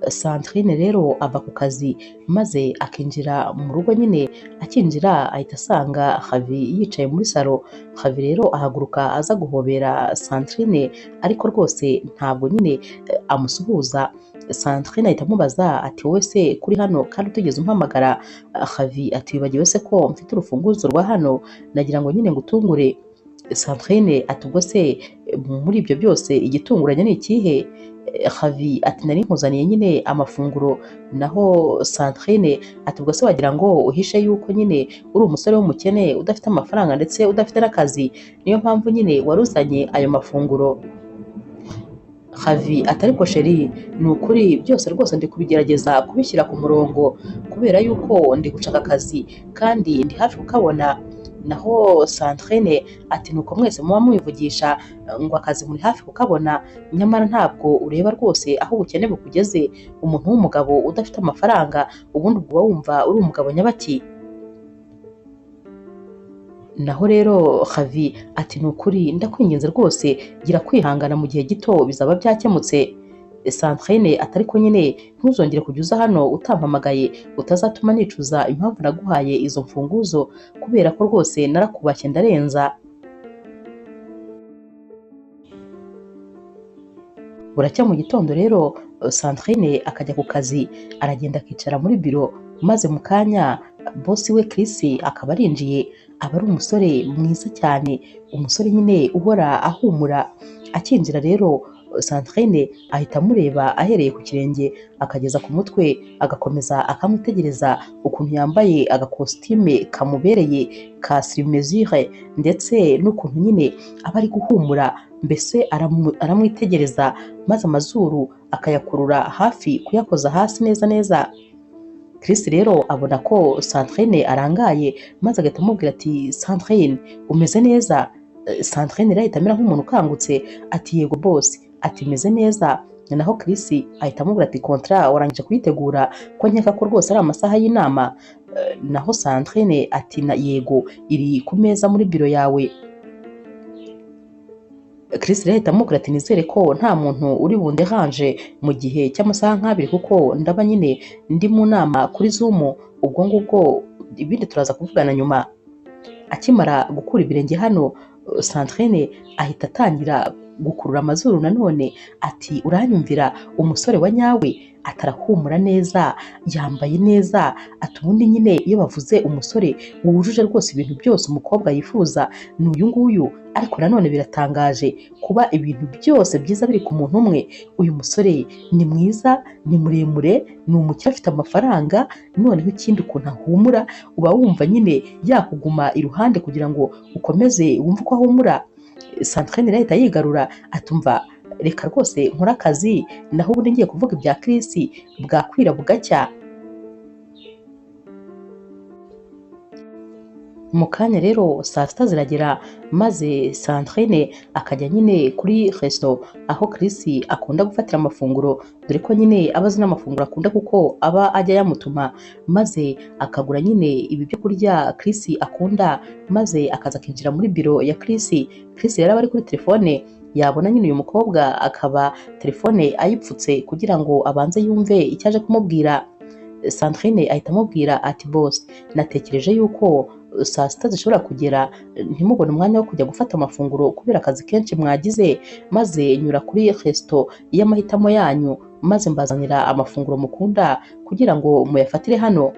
Sandrine rero ava ku kazi maze akinjira mu rugo nyine, akinjira ahita asanga Xavi yicaye muri salo. Xavi rero ahaguruka aza guhobera Sandrine, ariko rwose ntabwo nyine amusuhuza. Sandrine ahita amubaza ati wowe se kuri hano kandi utigeze umpamagara? Xavi ati wibagiwe se ko mfite urufunguzo rwa hano, nagira ngo nyine ngutungure. Sandrine ati ubwo se muri ibyo byose igitunguranye ni ikihe? Xavi ati nari nkuzaniye nyine amafunguro. Naho Sandrine ati ubwo se wagira ngo uhishe yuko nyine uri umusore w'umukene udafite amafaranga ndetse udafite n'akazi, niyo mpamvu nyine waruzanye ayo mafunguro. Xavi ati ariko sheri ni ukuri byose rwose ndi kubigerageza kubishyira ku murongo kubera yuko ndi gushaka akazi kandi ndi hafi kukabona. Naho Sandrine ati nuko mwese muba mwivugisha ngo akazi muri hafi kukabona, nyamara ntabwo ureba rwose aho ubukene bukugeze. Umuntu w'umugabo udafite amafaranga ubundi ubwo uba wumva uri umugabo nyabaki? Naho rero Xavi ati ni ukuri ndakwinginze rwose gira kwihangana mu gihe gito bizaba byakemutse. Sandrine ati ariko nyine ntuzongere kujya uza hano utampamagaye, utazatuma nicuza impamvu naguhaye izo mfunguzo, kubera ko rwose narakubashye ndarenza. Buracya mu gitondo rero Sandrine akajya ku kazi, aragenda akicara muri biro, maze mu kanya bosi we Chris akaba arinjiye. Aba ari umusore mwiza cyane, umusore nyine uhora ahumura. Akinjira rero Sandrine ahita amureba ahereye ku kirenge akageza ku mutwe, agakomeza akamwitegereza ukuntu yambaye agakositime kamubereye ka sur-mesure, ndetse n'ukuntu nyine aba ari guhumura, mbese aramwitegereza maze amazuru akayakurura hafi kuyakoza hasi neza neza. Chris rero abona ko Sandrine arangaye, maze agahita amubwira ati Sandrine umeze neza? Sandrine rero ahita amera nk'umuntu ukangutse ati yego boss, ati meze neza. Naho Chris ahita amubwira ati contrat warangije kuyitegura ko nkeka ko rwose ari amasaha y'inama? Naho Sandrine ati na yego iri ku meza muri biro yawe. Chris rero ahita amubwira ati nizere ko nta muntu uri bunderanje mu gihe cy'amasaha nk'abiri, kuko ndaba nyine ndi mu nama kuri Zoom, ubwo ngubwo ibindi turaza kuvugana nyuma. Akimara gukura ibirenge hano Sandrine ahita atangira gukurura amazuru nanone ati uranyumvira umusore wa nyawe, atarahumura neza, yambaye neza, ati ubundi nyine iyo bavuze umusore wujuje rwose ibintu byose umukobwa yifuza ni uyu nguyu. Ariko nanone biratangaje kuba ibintu byose byiza biri ku muntu umwe. Uyu musore ni mwiza, ni muremure, ni umukire, afite amafaranga, noneho ikindi ukuntu ahumura uba wumva nyine yakuguma iruhande kugira ngo ukomeze wumve uko ahumura. Sandrine ahita yigarura atumva reka rwose nkore akazi, naho ubundi ngiye kuvuga ibya Chris bwakwira bugacya. Mu kanya rero saa sita ziragera, maze Sandrine akajya nyine kuri resto aho Chris akunda gufatira amafunguro, dore ko nyine aba azi n'amafunguro akunda kuko aba ajya yamutuma, maze akagura nyine ibi byo kurya Chris akunda, maze akaza akinjira muri biro ya Chris. Chris rero aba ari kuri telefone, yabona nyine uyu mukobwa akaba telefone ayipfutse kugira ngo abanze yumve icyo aje kumubwira. Sandrine ahita amubwira ati boss, natekereje yuko saa sita zishobora kugera ntimubone umwanya wo kujya gufata amafunguro kubera akazi kenshi mwagize, maze nyura kuri resto y'amahitamo yanyu maze mbazanira amafunguro mukunda kugira ngo muyafatire hano.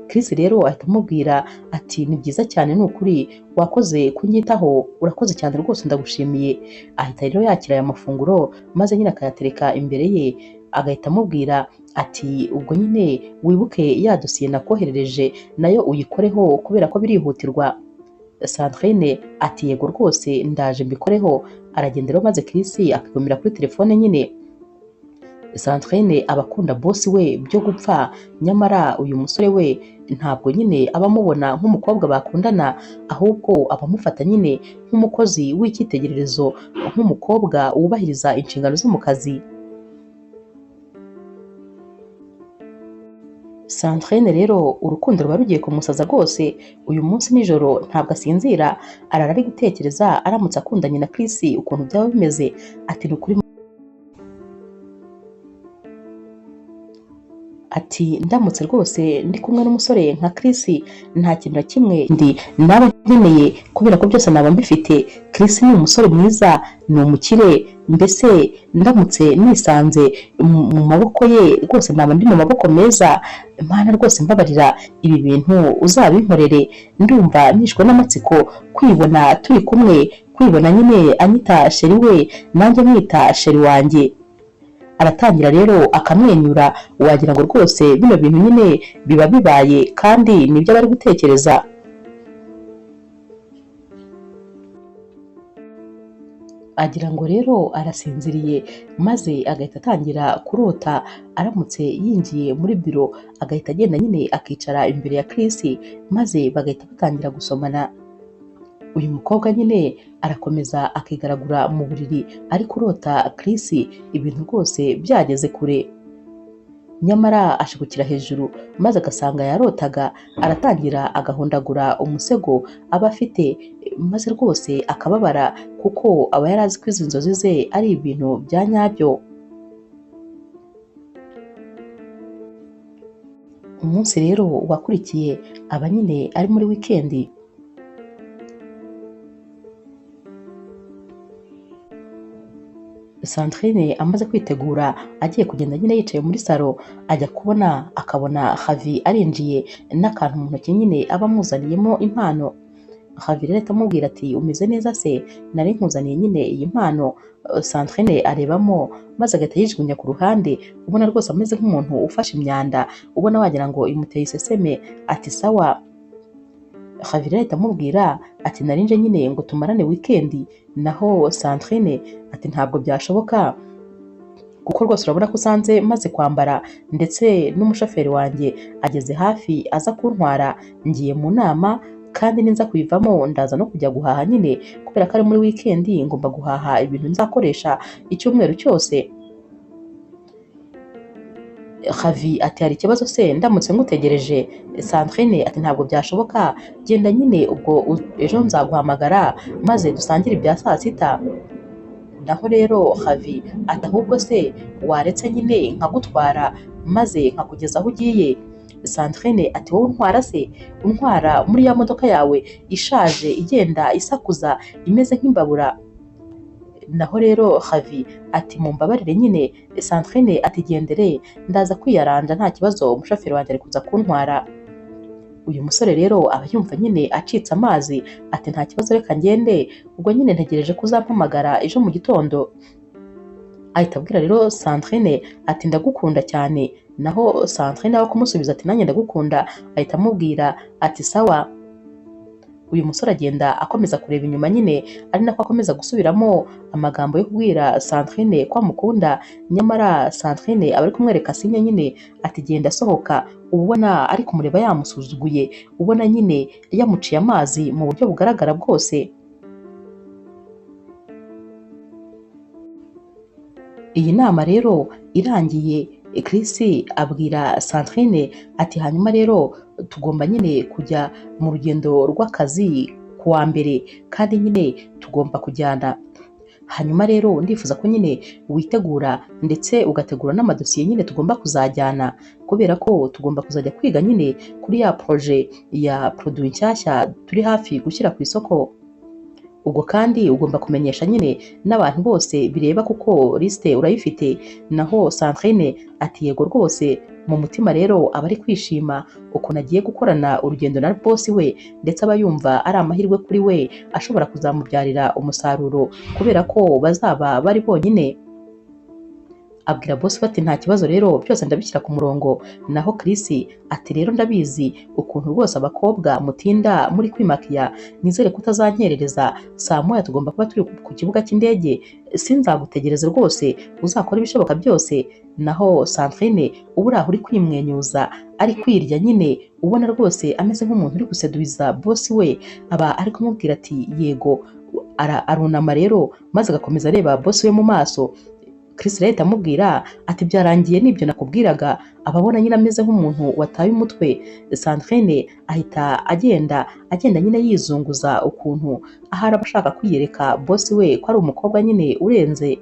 Chris rero ahita amubwira ati ni byiza cyane ni ukuri wakoze kunyitaho, urakoze cyane rwose ndagushimiye. Ahita rero yakira aya mafunguro maze nyine akayatereka imbere ye, agahita amubwira ati ubwo nyine wibuke ya dosiye nakoherereje nayo uyikoreho kubera ko birihutirwa. Sandrine ati yego rwose ndaje mbikoreho. Aragenda rero maze Chris akigumira kuri telefone nyine. Sandrine aba akunda boss we byo gupfa, nyamara uyu musore we ntabwo nyine aba amubona nk'umukobwa bakundana, ahubwo aba amufata nyine nk'umukozi w'icyitegererezo, nk'umukobwa wubahiriza inshingano zo mu kazi. Sandrine rero urukundo ruba rugiye kumusaza rwose. Uyu munsi nijoro ntabwo asinzira, arara ari gutekereza aramutse akundanye na Chris ukuntu byaba bimeze. Ati ni ukuri Ati ndamutse rwose ndi kumwe n'umusore nka Chris, nta kintu na kimwe ndi naba nkeneye kubera ko byose naba mbifite. Chris ni umusore mwiza, ni umukire, mbese ndamutse nisanze mu maboko ye rwose naba ndi mu maboko meza. Mana rwose mbabarira, ibi bintu uzabinkorere, ndumva nishwe n'amatsiko kwibona turi kumwe, kwibona nyine anyita sheri we nanjye mwita sheri wanjye. Aratangira rero akamwenyura, wagira ngo rwose bino bintu nyine biba bibaye kandi nibyo bari gutekereza. Agira ngo rero arasinziriye, maze agahita atangira kurota aramutse yinjiye muri biro, agahita agenda nyine akicara imbere ya Chris, maze bagahita batangira gusomana. Uyu mukobwa nyine arakomeza akigaragura mu buriri ari kurota Chris, ibintu rwose byageze kure. Nyamara ashigukira hejuru maze agasanga yarotaga, aratangira agahondagura umusego aba afite, maze rwose akababara kuko aba yari azi ko izi nzozi ze ari ibintu bya nyabyo. Umunsi rero wakurikiye aba nyine ari muri wikendi. Sandrine amaze kwitegura agiye kugenda nyine yicaye muri salo, ajya kubona akabona Javi arinjiye n'akantu mu ntoki nyine aba amuzaniyemo impano. Javi rero ahita amubwira ati umeze neza se, nari nkuzaniye nyine iyi mpano. Sandrine arebamo maze agahita yijugunya ku ruhande, ubona rwose ameze nk'umuntu ufashe imyanda, ubona wagira ngo imuteye iseseme. Ati sawa. Javi rero ahita amubwira ati narinje nyine ngo tumarane wikendi. Naho Sandrine ati ntabwo byashoboka kuko rwose urabona ko usanze maze kwambara, ndetse n'umushoferi wanjye ageze hafi aza kuntwara, ngiye mu nama kandi ninza kuyivamo ndaza no kujya guhaha nyine kubera ko ari muri wikendi, ngomba guhaha ibintu nzakoresha icyumweru cyose. Javi ati hari ikibazo se ndamutse ngutegereje? Sandrine ati ntabwo byashoboka, genda nyine ubwo ejo nzaguhamagara maze dusangire ibya saa sita. Naho rero Javi ati ahubwo se waretse nyine nkagutwara maze nkakugeza aho ugiye. Sandrine ati wowe untwara se, untwara muri ya modoka yawe ishaje igenda isakuza imeze nk'imbabura. Naho rero Javi ati mumbabarire nyine. Sandrine ati gendere ndaza kwiyaranja nta kibazo, umushoferi wanjye ari kuza kuntwara. Uyu musore rero aba yumva nyine acitse amazi, ati nta kibazo reka ngende, ubwo nyine ntegereje ko uzampamagara ejo mu gitondo. Ahita abwira rero Sandrine ati ndagukunda cyane. Naho Sandrine aho kumusubiza ati nanjye ndagukunda, ahita amubwira ati sawa. Uyu musore agenda akomeza kureba inyuma nyine, ari nako akomeza gusubiramo amagambo yo kubwira Sandrine ko amukunda, nyamara Sandrine aba ari kumwereka sinya nyine ati genda asohoka, ubona ari kumureba yamusuzuguye, ubona nyine yamuciye amazi mu buryo bugaragara bwose. Iyi nama rero irangiye, Chris abwira Sandrine ati hanyuma rero tugomba nyine kujya mu rugendo rw'akazi ku wa mbere kandi nyine tugomba kujyana. Hanyuma rero ndifuza ko nyine witegura ndetse ugategura n'amadosiye nyine tugomba kuzajyana, kubera ko tugomba kuzajya kwiga nyine kuri ya projet ya produit nshyashya turi hafi gushyira ku isoko. Ubwo kandi ugomba kumenyesha nyine n'abantu bose bireba kuko liste urayifite. Naho Sandrine ati yego rwose. Mu mutima rero aba ari kwishima ukuntu agiye gukorana urugendo na boss we, ndetse aba yumva ari amahirwe kuri we ashobora kuzamubyarira umusaruro kubera ko bazaba bari bonyine. Abwira boss we ati nta kibazo rero byose ndabishyira ku murongo. Naho Chris ati rero ndabizi ukuntu rwose abakobwa mutinda muri kwimakiya, nizere ko utazankerereza, saa moya tugomba kuba turi ku kibuga cy'indege, sinzagutegereza rwose uzakora ibishoboka byose. Naho Sandrine uba uri aho uri kwimwenyuza ari kwirya nyine, ubona rwose ameze nk'umuntu uri guseduiza boss we, aba ari kumubwira ati yego. Arunama rero maze agakomeza areba boss we mu maso. Chris rero ahita amubwira ati byarangiye nibyo nakubwiraga, ababona nyine ameze nk'umuntu wataye umutwe. Sandrine ahita agenda nyine yizunguza ukuntu ahari aba ashaka kwiyereka boss we ko ari umukobwa nyine urenze.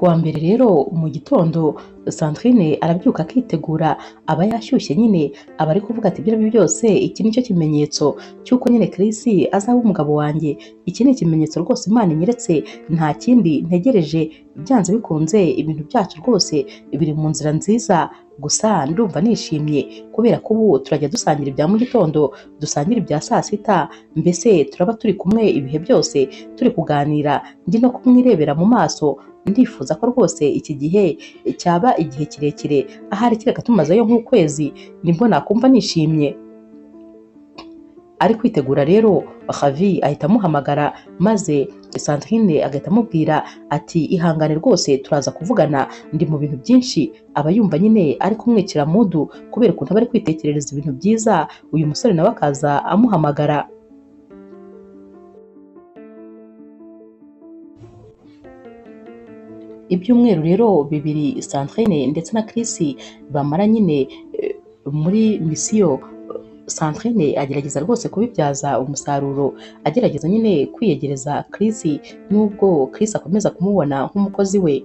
Kuwa mbere rero mu gitondo Sandrine arabyuka akitegura, aba yashyushye nyine, aba ari kuvuga ati ibyo ari byo byose iki nicyo kimenyetso cy'uko nyine Chris azaba umugabo wanjye, iki ni ikimenyetso rwose Imana inyeretse, nta kindi ntegereje, byanze bikunze ibintu byacu rwose biri mu nzira nziza, gusa ndumva nishimye kubera ko ubu turajya dusangira ibya mu gitondo, dusangira ibya saa sita, mbese turaba turi kumwe ibihe byose, turi kuganira, ndi no kumwirebera mu maso, ndifuza ko rwose iki gihe cyaba igihe kirekire, ahari kereka tumazeyo nk'ukwezi nibwo nakumva nishimye. Ari kwitegura rero Javi ahita amuhamagara, maze Sandrine agahita amubwira ati ihangane rwose turaza kuvugana, ndi mu bintu byinshi. Aba yumva nyine ari kumwicira mudu kubera ukuntu aba ari kwitekerereza ibintu byiza, uyu musore nawe akaza amuhamagara. Ibyumweru rero bibiri Sandrine ndetse na Chris bamara nyine muri misiyo, Sandrine agerageza rwose kubibyaza umusaruro, agerageza nyine kwiyegereza Chris nubwo Chris akomeza kumubona nk'umukozi we.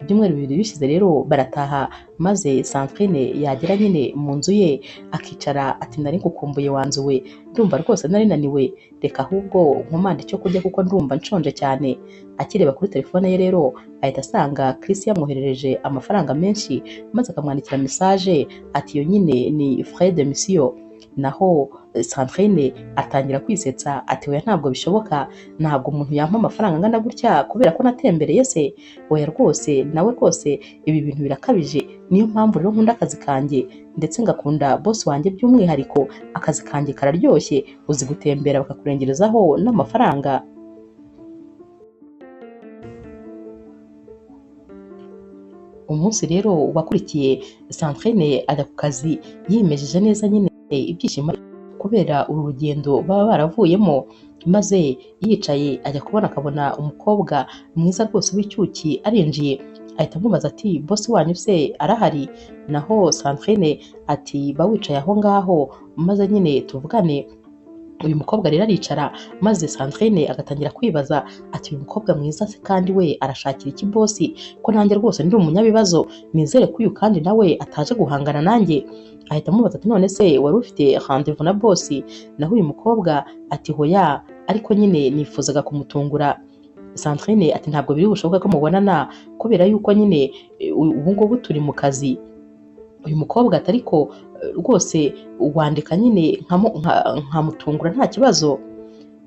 Ibyumweru bibiri bishize rero barataha, maze Sandrine yagera nyine mu nzu ye akicara ati nari ngukumbuye wanzu we, ndumva rwose nari naniwe, reka ahubwo nkomande icyo kurya kuko ndumva nshonje cyane. Akireba kuri telefone ye rero ahita asanga Chris yamwoherereje amafaranga menshi, maze akamwandikira message ati iyo nyine ni frais de mission. Naho Sandrine atangira kwisetsa ati oya ntabwo bishoboka, ntabwo umuntu yampa amafaranga angana gutya kubera ko natembereye se, oya rwose nawe rwose ibi bintu birakabije, niyo mpamvu rero nkunda akazi kanjye ndetse ngakunda boss wanjye by'umwihariko, akazi kanjye kararyoshye, uzi gutembera bakakurengerezaho n'amafaranga. Umunsi rero wakurikiye Sandrine ajya ku kazi yimejeje neza nyine ibyishimo kubera uru rugendo baba baravuyemo, maze yicaye ajya kubona akabona umukobwa mwiza rwose w'icyuki arinjiye, ahita amubaza ati boss wanyu se arahari? Naho Sandrine ati ba wicaye aho ngaho maze nyine tuvugane. Uyu mukobwa rero aricara, maze Sandrine agatangira kwibaza ati uyu mukobwa mwiza se kandi we arashakira iki boss, ko nanjye rwose ndi umunyabibazo, nizere ko uyu kandi nawe ataje guhangana nanjye. Ahita amubaza ati none se wari ufite rendez-vous na boss? Naho uyu mukobwa ati hoya, ariko nyine nifuzaga kumutungura. Sandrine ati ntabwo biri bushoboke ko mubonana kubera yuko nyine ubu ngubu turi mu kazi. Uyu mukobwa ati ariko rwose wandika nyine nkamutungura nta kibazo.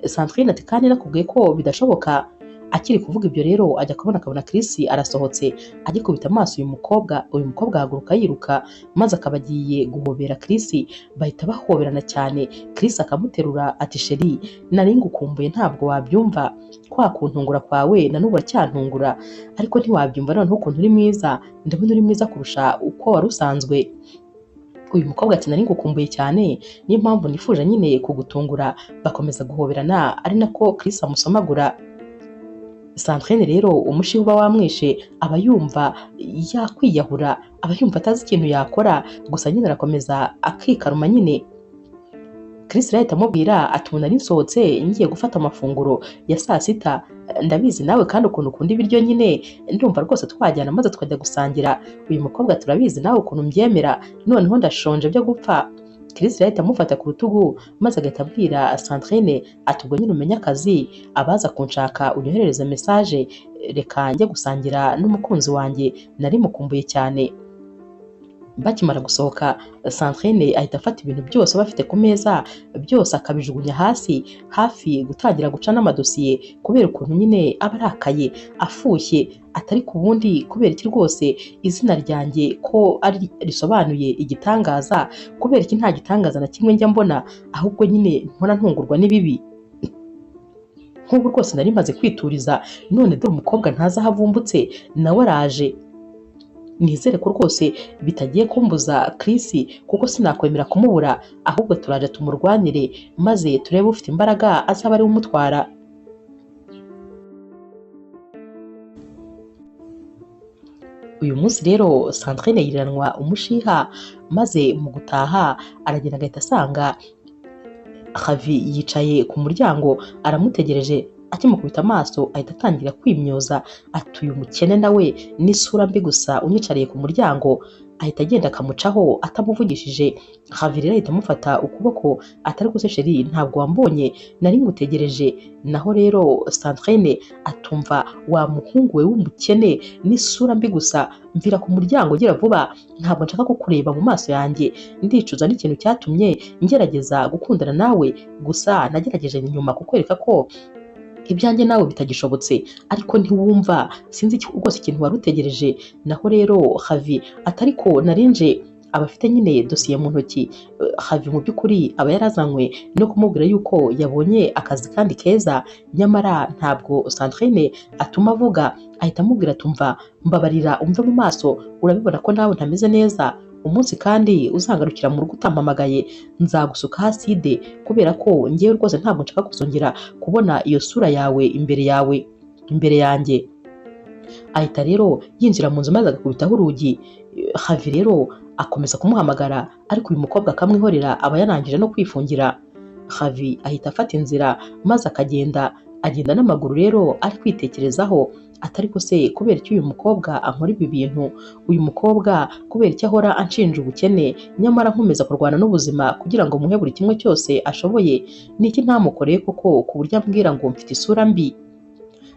Sandrine ati kandi nakubwiye ko bidashoboka. Akiri kuvuga ibyo rero ajya kubona akabona Chris arasohotse, agikubita amaso uyu mukobwa, uyu mukobwa ahaguruka yiruka, maze akaba agiye guhobera Chris, bahita bahoberana cyane. Chris akamuterura ati sheri nari ngukumbuye ntabwo wabyumva, kwa kuntungura kwawe na n'ubu uracyantungura, ariko ntiwabyumva noneho ukuntu uri mwiza, ndabona uri mwiza kurusha uko wari usanzwe. Uyu mukobwa ati nari ngukumbuye cyane, niyo mpamvu nifuje nyine kugutungura. Bakomeza guhoberana ari nako Chris amusomagura. Sandrine rero umushiha uba wamwishe, aba yumva yakwiyahura, aba yumva atazi ikintu yakora, gusa nyine arakomeza akikaruma nyine. Chris rero ahita amubwira ati ubu nari nsohotse ngiye gufata amafunguro ya saa sita, ndabizi nawe kandi ukuntu ukunda ibiryo nyine, ndumva rwose twajyana maze tukajya gusangira. Uyu mukobwa turabizi nawe ukuntu mbyemera, noneho ndashonje byo gupfa. Chris rero ahita amufata ku rutugu maze agahita abwira Sandrine ati ubwo nyine umenye akazi, abaza kunshaka unyoherereze message, reka njye gusangira n'umukunzi wanjye nari mukumbuye cyane. Bakimara gusohoka Sandrine ahita afata ibintu byose bafite ku meza byose akabijugunya hasi, hafi gutangira guca n'amadosiye kubera ukuntu nyine aba arakaye afushye, atari ku bundi kubera iki rwose izina ryanjye ko ari risobanuye igitangaza, kubera iki nta gitangaza na kimwe njya mbona, ahubwo nyine mpora ntungurwa n'ibibi. Nk'ubu rwose nari maze kwituriza, none dore umukobwa ntazi aho avumbutse nawe araje. Nizere ko rwose bitagiye kumbuza Chris kuko sinakwemera kumubura, ahubwo turaje tumurwanire maze turebe ufite imbaraga azaba ari umutwara. Uyu munsi rero Sandrine yiranwa umushiha, maze mu gutaha aragenda agahita asanga Javi yicaye ku muryango aramutegereje. Akimukubita amaso ahita atangira kwimyoza ati uyu mukene nawe n'isura mbi gusa unyicariye ku muryango. Ahita agenda akamucaho atamuvugishije. Javi rero ahita amufata ukuboko atari ko se sheri ntabwo wambonye nari ngutegereje. Naho rero Sandrine atumva wa muhungu we w'umukene n'isura mbi gusa, mvira ku muryango gira vuba, ntabwo nshaka kukureba mu maso yanjye, ndicuza n'ikintu cyatumye ngerageza gukundana nawe, gusa nagerageje nyuma kukwereka ko ibyanjye nawe bitagishobotse ariko ntiwumva, sinzi rwose ikintu wari utegereje. Naho rero Javi atari ko narinje aba afite nyine dosiye mu ntoki. Javi mu by'ukuri aba yarazanywe no kumubwira yuko yabonye akazi kandi keza, nyamara ntabwo Sandrine atuma avuga. Ahita amubwira atumva mbabarira umve mu maso, urabibona ko nawe ntameze neza, umunsi kandi uzangarukira mu rugo utampamagaye nzagusuka acide, kubera ko ngewe rwose ntabwo nshaka kuzongera kubona iyo sura yawe imbere yawe imbere yanjye. Ahita rero yinjira mu nzu maze agakubitaho urugi. Javi rero akomeza kumuhamagara ariko uyu mukobwa akamwihorera, aba yarangije no kwifungira. Javi ahita afata inzira maze akagenda, agenda n'amaguru rero ari kwitekerezaho atari ko se kubera icyo uyu mukobwa ankora ibi bintu, uyu mukobwa kubera icyo ahora anshinja ubukene, nyamara nkomeza kurwana n'ubuzima kugira ngo muhe buri kimwe cyose ashoboye, niki ntamukoreye koko ku buryo ambwira ngo mfite isura mbi.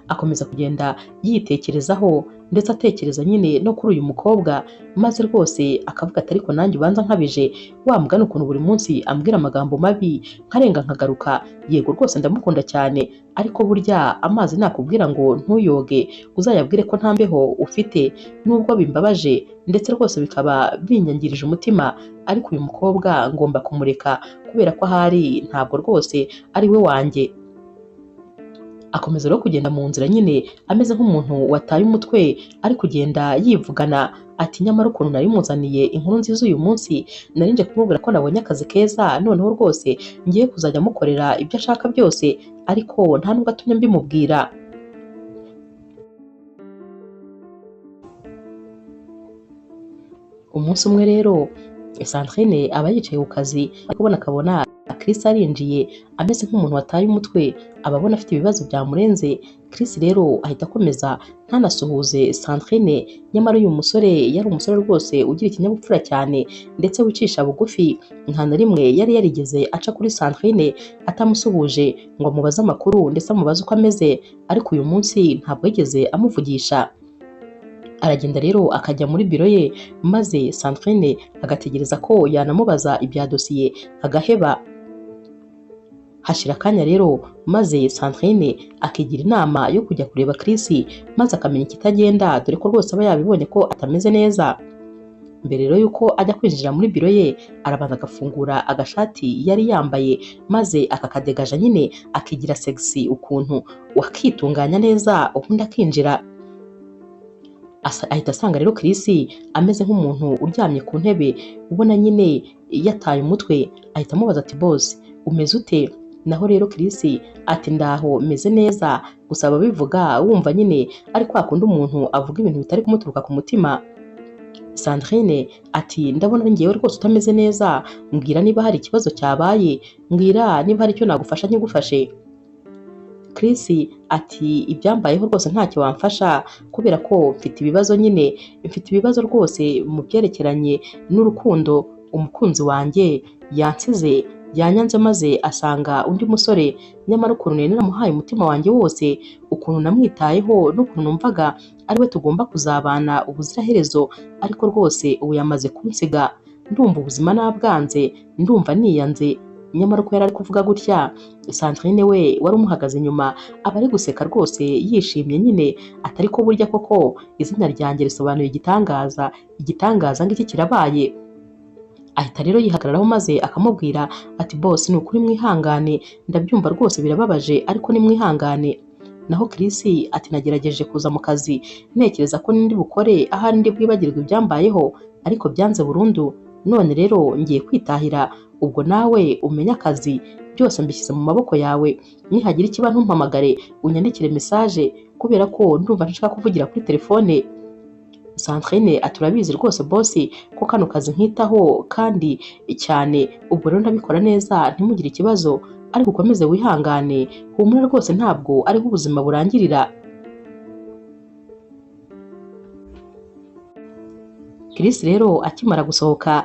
Akomeza kugenda yitekerezaho ndetse atekereza nyine no kuri uyu mukobwa, maze rwose akavuga ati ariko nanjye ubanza nkabije, wa mugani ukuntu buri munsi ambwira amagambo mabi nkarenga nkagaruka, yego rwose ndamukunda cyane, ariko burya amazi nakubwira ngo ntuyoge uzayabwire ko nta mbeho ufite, nubwo bimbabaje ndetse rwose bikaba binyangirije umutima, ariko uyu mukobwa ngomba kumureka kubera ko ahari ntabwo rwose ari we wanjye. Akomeza rero kugenda mu nzira nyine ameze nk'umuntu wataye umutwe, ari kugenda yivugana ati nyamara ukuntu nari muzaniye inkuru nziza uyu munsi, nari nje kumubwira ko nabonye akazi keza, noneho rwose ngiye kuzajya mukorera ibyo ashaka byose, ariko nta nubwo atumye mbimubwira. Umunsi umwe rero Sandrine aba yicaye ku kazi, ariko ubona akabona Chris arinjiye ameze nk'umuntu wataye umutwe, aba abona afite ibibazo byamurenze. Chris rero ahita akomeza ntanasuhuze Sandrine, nyamara uyu musore yari umusore rwose ugira ikinyabupfura cyane ndetse wicisha bugufi, nta na rimwe yari yarigeze aca kuri Sandrine atamusuhuje ngo amubaze amakuru ndetse amubaze uko ameze, ariko uyu munsi ntabwo yigeze amuvugisha. Aragenda rero akajya muri biro ye, maze Sandrine agategereza ko yanamubaza ibya dosiye agaheba. Hashira akanya rero maze Sandrine akigira inama yo kujya kureba Chris maze akamenya ikitagenda, dore ko rwose aba yabibonye ko atameze neza. Mbere rero yuko ajya kwinjira muri biro ye, arabanza agafungura agashati yari yambaye maze akakadegaja nyine akigira sexy ukuntu, akitunganya neza ubundi akinjira. Ahita asanga rero Chris ameze nk'umuntu uryamye ku ntebe ubona nyine yataye umutwe. Ahita amubaza ati boss umeze ute? Naho rero Chris ati ndaho meze neza, gusa ababivuga wumva nyine ari kwa kundi umuntu avuga ibintu bitari kumuturuka ku mutima. Sandrine ati ndabona ngewe rwose utameze neza, mbwira niba hari ikibazo cyabaye, mbwira niba hari icyo nagufasha nkigufashe. Chris ati ibyambayeho rwose ntacyo wamfasha kubera ko mfite ibibazo nyine, mfite ibibazo rwose mu byerekeranye n'urukundo, umukunzi wanjye yansize yanyanze maze asanga undi musore, nyamara ukuntu nari naramuhaye umutima wanjye wose, ukuntu namwitayeho n'ukuntu numvaga ari we tugomba kuzabana ubuziraherezo, ariko rwose ubu yamaze kunsiga, ndumva ubuzima nabwanze, ndumva niyanze. Nyamara uko yari ari kuvuga gutya, Sandrine we wari umuhagaze inyuma aba ari guseka rwose yishimye nyine, atari ko burya koko izina ryanjye risobanuye igitangaza, igitangaza ngiki kirabaye. Ahita rero yihagararaho maze akamubwira ati boss ni ukuri mwihangane, ndabyumva rwose birababaje ariko ni mwihangane. Naho Chris ati nagerageje kuza mu kazi ntekereza ko nindi bukore ahari ndi bwibagirwe ibyambayeho, ariko byanze burundu, none rero ngiye kwitahira, ubwo nawe umenye akazi byose mbishyize mu maboko yawe, nihagira ikiba ntumpamagare unyandikire message kubera ko ndumva ntashaka kuvugira kuri telefone. Sandrine ati urabizi rwose boss ko kano kazi nkitaho kandi cyane, ubwo rero ndabikora neza ntimugire ikibazo. Ariko ukomeze wihangane, humura rwose ntabwo ariho ubuzima burangirira. Chris rero akimara gusohoka,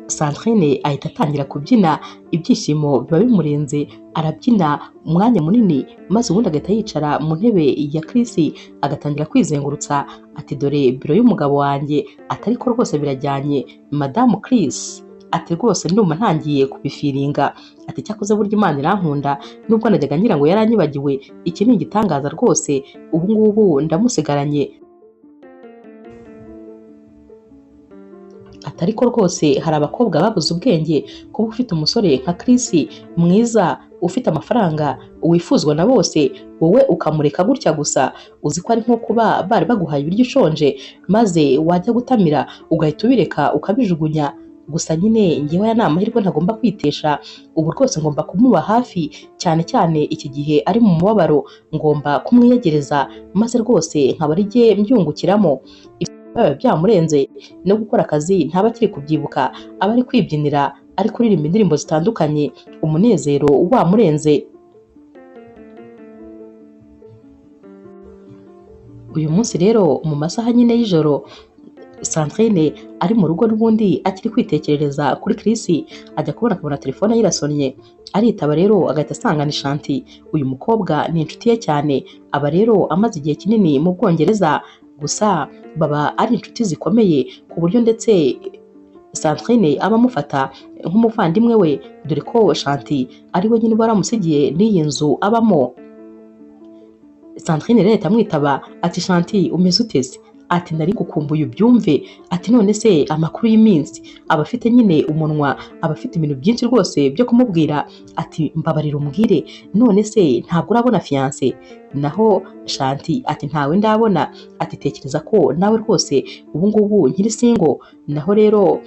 Sandrine ahita atangira kubyina, ibyishimo biba bimurenze, arabyina umwanya munini, maze ubundi agahita yicara mu ntebe ya Chris agatangira kwizengurutsa, ati dore biro y'umugabo wanjye, ati ariko rwose birajyanye Madamu Chris, ati rwose ndumva ntangiye kubifiringa, ati cyakoze burya Imana irankunda, nubwo najyaga ngira ngo yaranyibagiwe, iki ni igitangaza rwose, ubu ngubu ndamusigaranye. Ati ariko rwose hari abakobwa babuze ubwenge, kuba ufite umusore nka Chris mwiza, ufite amafaranga, wifuzwa na bose, wowe ukamureka gutya gusa, uzi ko ari nko kuba bari baguhaye ibiryo ushonje, maze wajya gutamira ugahita ubireka ukabijugunya. Gusa nyine ngewe aya ni amahirwe ntagomba kwitesha, ubu rwose ngomba kumuba hafi, cyane cyane iki gihe ari mu mubabaro, ngomba kumwiyegereza, maze rwose nkaba ari jye mbyungukiramo. Biba byamurenze no gukora akazi ntaba akiri kubyibuka, aba ari kwibyinira, ari kuririmba indirimbo zitandukanye, umunezero wamurenze. Uyu munsi rero mu masaha nyine y'ijoro, Sandrine ari mu rugo n'ubundi akiri kwitekerereza kuri Chris, ajya kubona akabona telefone ye irasonnye, aritaba rero agahita asanga ni Shanti. Uyu mukobwa ni inshuti ye cyane, aba rero amaze igihe kinini mu Bwongereza, gusa baba ari inshuti zikomeye ku buryo ndetse Sandrine aba amufata nk'umuvandimwe we, dore ko Shanti ari we nyine uba waramusigiye n'iyi nzu abamo. Sandrine rero ahita amwitaba ati Shanti umeze ute se? Ati nari gukumbuye ubyumve, ati none se amakuru y'iminsi, aba afite nyine umunwa, aba afite ibintu byinshi rwose byo kumubwira, ati mbabarira umbwire, none se ntabwo urabona fiance? Naho Shanti ati ntawe ndabona, ati tekereza ko nawe rwose ubu ngubu nkiri single. Naho rero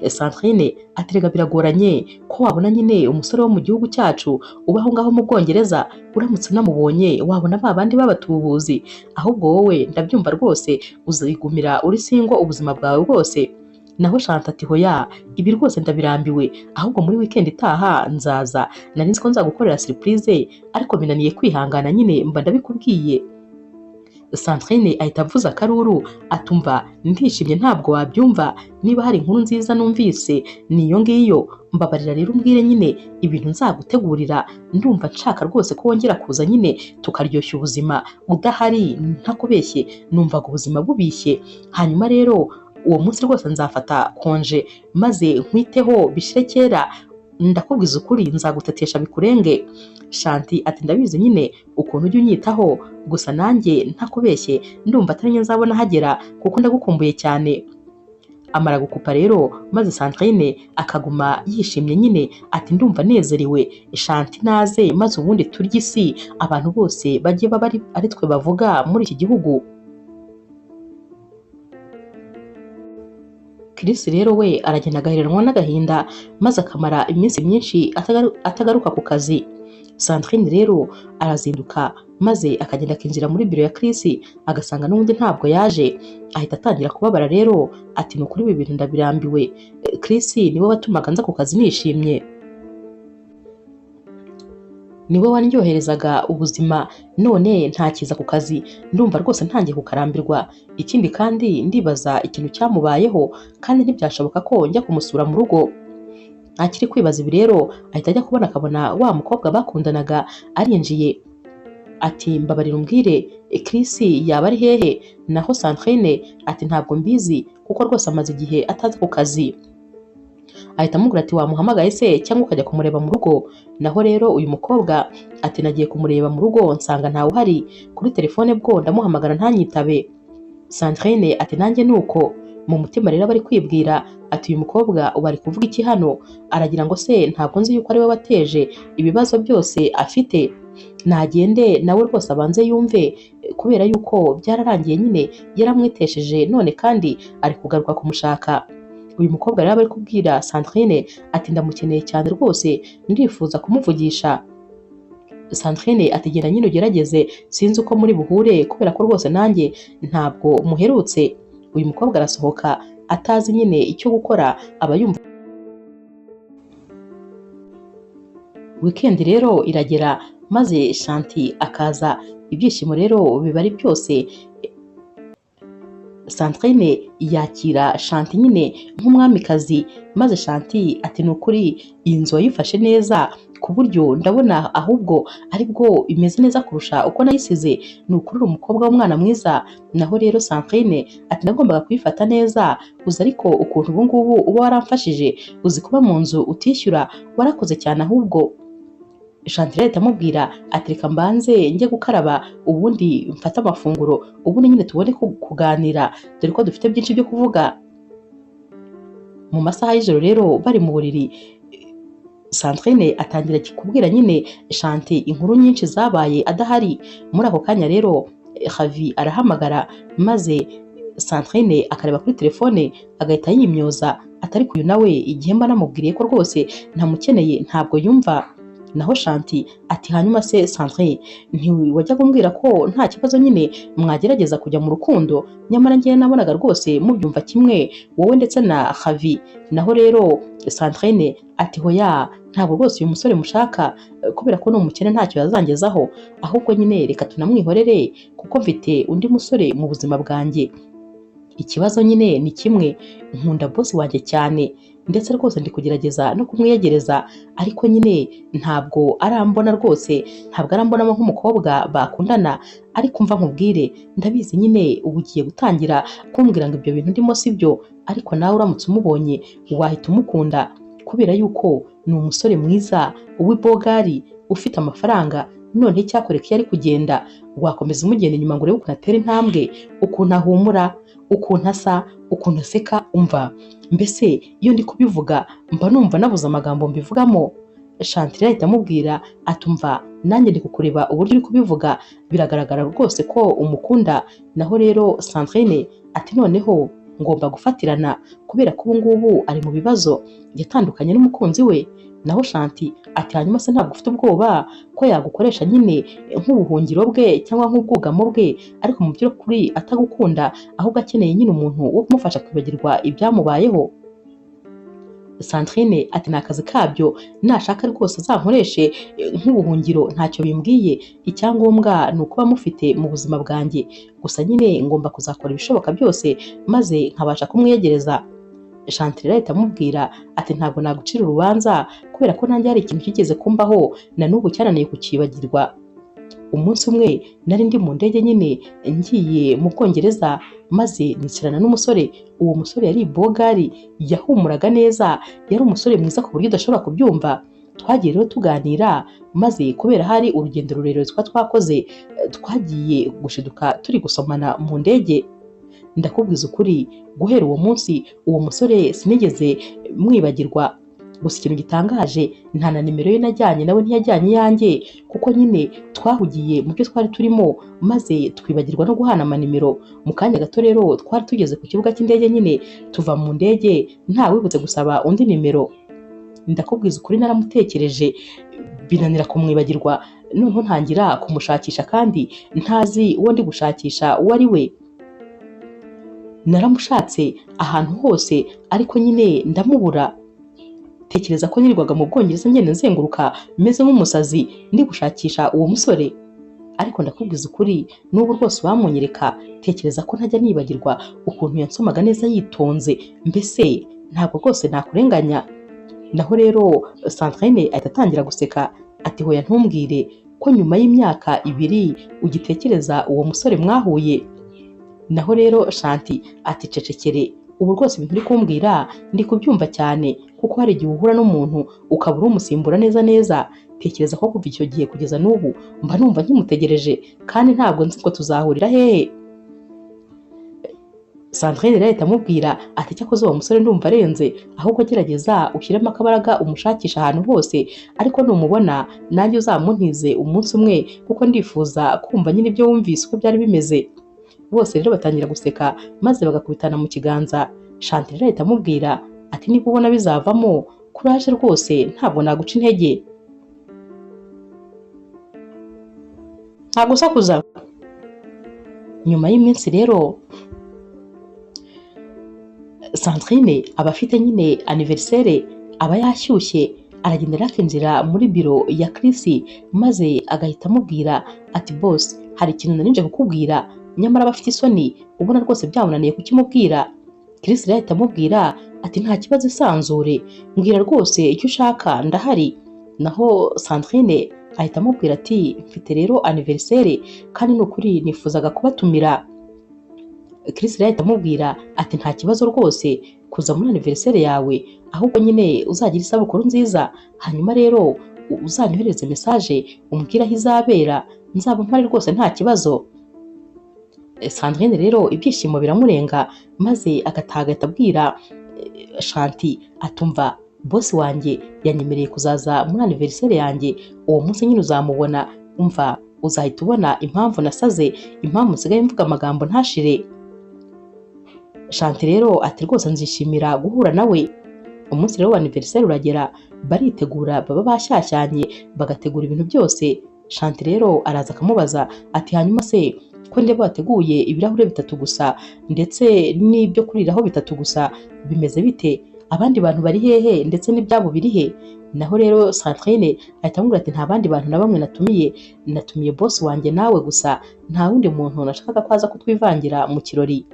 Sandrine ati rega biragoranye ko wabona nyine umusore wo mu gihugu cyacu uba aho ngaho mu Bwongereza, uramutse unamubonye wabona ba bandi b'abatubuzi, ahubwo wowe ndabyumva rwose uzigumira uri single ubuzima bwawe bwose. Naho Shanti ati hoya, ibi rwose ndabirambiwe, ahubwo muri weekend itaha nzaza, nari nzi ko nzagukorera surprise, ariko binaniye kwihangana nyine mba ndabikubwiye. Sandrine ahita avuza akaruru atumva ndishimye ntabwo wabyumva, niba hari inkuru nziza numvise niyo ngiyo, mbabarira rero umbwire nyine ibintu nzagutegurira, ndumva nshaka rwose ko wongera kuza nyine tukaryoshya ubuzima, udahari ntakubeshye numvaga ubuzima bubishye. Hanyuma rero uwo munsi rwose nzafata konje maze nkwiteho bishire kera, ndakubwiza ukuri nzagutetesha bikurenge. Shanti ati ndabizi nyine ukuntu ujya unyitaho, gusa nanjye ntakubeshye ndumva atari njye nzabona hagera kuko ndagukumbuye cyane. Amara gukupa rero maze Sandrine akaguma yishimye nyine, ati ndumva nezerewe, Shanti naze maze ubundi turye isi, abantu bose bajye baba ari twe bavuga muri iki gihugu. Chris rero we aragenda agaheranwa n'agahinda, maze akamara iminsi myinshi atagaruka ku kazi. Sandrine rero arazinduka maze akagenda akinjira muri biro ya Chris, agasanga n'ubundi ntabwo yaje, ahita atangira kubabara rero, ati ni ukuri ibi bintu ndabirambiwe, Chris niwe watumaga nza ku kazi nishimye, niwe wandyoherezaga ubuzima, none ntakiza ku kazi, ndumva rwose ntangiye kukarambirwa. Ikindi kandi ndibaza ikintu cyamubayeho, kandi ntibyashoboka ko njya kumusura mu rugo. Akiri kwibaza ibi rero ahita ajya kubona akabona wa mukobwa bakundanaga arinjiye, ati mbabarira umbwire Chris yaba ari hehe? Naho Sandrine ati ntabwo mbizi kuko rwose amaze igihe ataza ku kazi. Ahita amubwira ati wamuhamagaye se cyangwa ukajya kumureba mu rugo? Naho rero uyu mukobwa ati nagiye kumureba mu rugo nsanga ntawe uhari, kuri telefone bwo ndamuhamagara ntanyitabe. Sandrine ati nanjye nuko. Mu mutima rero bari kwibwira ati uyu mukobwa ubu ari kuvuga iki hano, aragira ngo se ntabwo nzi yuko ari we wateje ibibazo byose afite, nagende nawe rwose abanze yumve, kubera yuko byararangiye nyine yaramwitesheje, none kandi ari kugaruka kumushaka. Uyu mukobwa rero bari kubwira Sandrine ati ndamukeneye cyane rwose, ndifuza kumuvugisha. Sandrine ati genda nyine ugerageze, sinzi uko muri buhure kubera ko rwose nanjye ntabwo muherutse. Uyu mukobwa arasohoka atazi nyine icyo gukora, aba yumva Weekend rero iragera maze Shanti akaza, ibyishimo rero biba ari byose. Sandrine yakira Shanti nyine nk'umwamikazi, maze Shanti ati ni ukuri iyi nzu wayifashe neza ku buryo ndabona ahubwo aribwo imeze neza kurusha uko nayisize, ni ukuri uri umukobwa w'umwana mwiza. Naho rero Sandrine ati nagombaga kuyifata neza, uzi ariko ukuntu ubu ngubu uba waramfashije, uzi kuba mu nzu utishyura, warakoze cyane ahubwo. Chantal ahita amubwira ati reka mbanze njye gukaraba ubundi mfate amafunguro, ubundi nyine tubone kuganira dore ko dufite byinshi byo kuvuga. Mu masaha y'ijoro rero bari mu buriri, Sandrine atangira kubwira nyine Shanti inkuru nyinshi zabaye adahari. Muri ako kanya rero Javi arahamagara maze Sandrine akareba kuri telefone agahita yimyoza, atari kuyu nawe igihe mba namubwiriye ko rwose ntamukeneye ntabwo yumva. Naho Shanti ati hanyuma se Sandrine ntiwajyaga umbwira ko nta kibazo nyine mwagerageza kujya mu rukundo, nyamara njyewe nabonaga rwose mubyumva kimwe wowe ndetse na Javi. Naho rero Sandrine ati hoya ntabwo rwose uyu musore mushaka kubera ko ni umukene ntacyo yazangezaho, ahubwo nyine reka tunamwihorere kuko mfite undi musore mu buzima bwanjye. Ikibazo nyine ni kimwe, nkunda boss wanjye cyane ndetse rwose ndi kugerageza no kumwiyegereza, ariko nyine ntabwo arambona rwose, ntabwo arambonamo nk'umukobwa bakundana. Ariko mva nkubwire, ndabizi nyine ubu ugiye gutangira kumbwira ngo ibyo bintu ndimo si byo, ariko nawe uramutse umubonye wahita umukunda kubera yuko ni umusore mwiza w'ibogari ufite amafaranga. None icyakwereka iyo ari kugenda wakomeza umugenda inyuma ngo urebe ukuntu atera intambwe, ukuntu ahumura, ukuntu asa, ukuntu aseka, umva mbese iyo ndi kubivuga mba numva nabuze amagambo mbivugamo. Chantal ahita amubwira atumva nanjye ndi kukureba uburyo uri kubivuga biragaragara rwose ko umukunda. Naho rero Sandrine ati noneho ngomba gufatirana kubera ko ubu ngubu ari mu bibazo, yatandukanye n'umukunzi we. Naho Shanti ati hanyuma se ntabwo ufite ubwoba ko yagukoresha nyine nk'ubuhungiro bwe cyangwa nk'ubwugamo bwe, ariko mu by'ukuri atagukunda ahubwo akeneye nyine umuntu wo kumufasha kwibagirwa ibyamubayeho. Sandrine ati ni akazi kabyo, nashaka rwose azankoreshe nk'ubuhungiro ntacyo bimbwiye, icyangombwa ni ukuba mufite mu buzima bwanjye, gusa nyine ngomba kuzakora ibishoboka byose maze nkabasha kumwiyegereza. Chantal ahita amubwira ati ntabwo nagucira urubanza kubera ko nanjye hari ikintu kigeze kumbaho na n'ubu cyananiye kukibagirwa. Umunsi umwe nari ndi mu ndege nyine ngiye mu Bwongereza maze nicarana n'umusore. Uwo musore yari ibogari, yahumuraga neza, yari umusore mwiza ku buryo udashobora kubyumva. Twagiye rero tuganira maze kubera hari urugendo rurerure twakoze, twagiye gushiduka turi gusomana mu ndege. Ndakubwiza ukuri guhera uwo munsi uwo musore sinigeze mwibagirwa. Gusa ikintu gitangaje nta na nimero ye najyanye, nawe ntiyajyanye iyanjye kuko nyine twahugiye mu byo twari turimo maze twibagirwa no guhana amanimero. Mu kanya gato rero twari tugeze ku kibuga cy'indege nyine tuva mu ndege nta wibutse gusaba undi nimero. Ndakubwiza ukuri naramutekereje binanira kumwibagirwa, noneho ntangira kumushakisha kandi ntazi uwo ndi gushakisha uwo ari we. Naramushatse ahantu hose ariko nyine ndamubura. Tekereza ko nirirwaga mu Bwongereza ngenda nzenguruka meze nk'umusazi ndi gushakisha uwo musore, ariko ndakubwiza ukuri n'ubu rwose wamunyereka, tekereza ko ntajya nibagirwa ukuntu yansomaga neza yitonze, mbese ntabwo rwose nakurenganya. Naho rero Sandrine ahita atangira guseka ati hoya ntumbwire ko nyuma y'imyaka 2 ugitekereza uwo musore mwahuye. Naho rero Shanti ati cecekere, ubu rwose ibintu uri kumbwira ndi kubyumva cyane kuko hari igihe uhura n'umuntu ukabura umusimbura neza neza. Tekereza ko kuva icyo gihe kugeza n'ubu mba numva nkimutegereje kandi ntabwo nzi ko tuzahurira hehe. Sandrine rero ahita amubwira ati cyakoze uwo musore ndumva arenze, ahubwo gerageza ushyiremo akabaraga umushakisha ahantu hose, ariko numubona nanjye uzamuntize umunsi umwe kuko ndifuza kumva nyine ibyo wumvise uko byari bimeze. Bose rero batangira guseka maze bagakubitana mu kiganza. Chantal ahita amubwira ati niba ubona bizavamo kuraje rwose ntabwo naguca intege. Nta gusakuza. Nyuma y'iminsi rero Sandrine aba afite nyine anniversaire, aba yashyushye Aragenda rero akinjira muri biro ya Chris maze agahita amubwira ati boss, hari ikintu nari nje kukubwira, nyamara abafite isoni ubona rwose byamunaniye kukimubwira. Chris rero ahita amubwira ati nta kibazo, isanzure, mbwira rwose icyo ushaka ndahari. Naho Sandrine ahita amubwira ati mfite rero anniversaire kandi ni ukuri nifuzaga kubatumira. Chris rero ahita amubwira ati nta kibazo rwose kuza muri anniversaire yawe, ahubwo nyine uzagira isabukuru nziza, hanyuma rero uzanyohereze message umbwire aho izabera, nzaba mpari rwose nta kibazo. Sandrine rero ibyishimo biramurenga maze agataha agahita abwira Shanti atumva boss wanjye yanyemereye kuzaza muri anniversaire yanjye, uwo munsi nyine uzamubona, umva uzahita ubona impamvu nasaze, impamvu nsigaye mvuga amagambo ntashire. Shanti rero ati rwose nzishimira guhura nawe. Umunsi rero wa anniversaire uragera, baritegura, baba bashyashyanye bagategura ibintu byose. Shanti rero araza akamubaza ati hanyuma se ko ndeba wateguye ibirahure 3 gusa ndetse n'ibyo kuriraho 3 gusa, bimeze bite? Abandi bantu bari hehe ndetse n'ibyabo biri he? Naho rero Sandrine ahita amubwira ati nta bandi bantu na bamwe natumiye, natumiye boss wanjye nawe gusa, nta wundi muntu nashakaga ko aza kutwivangira mu kirori.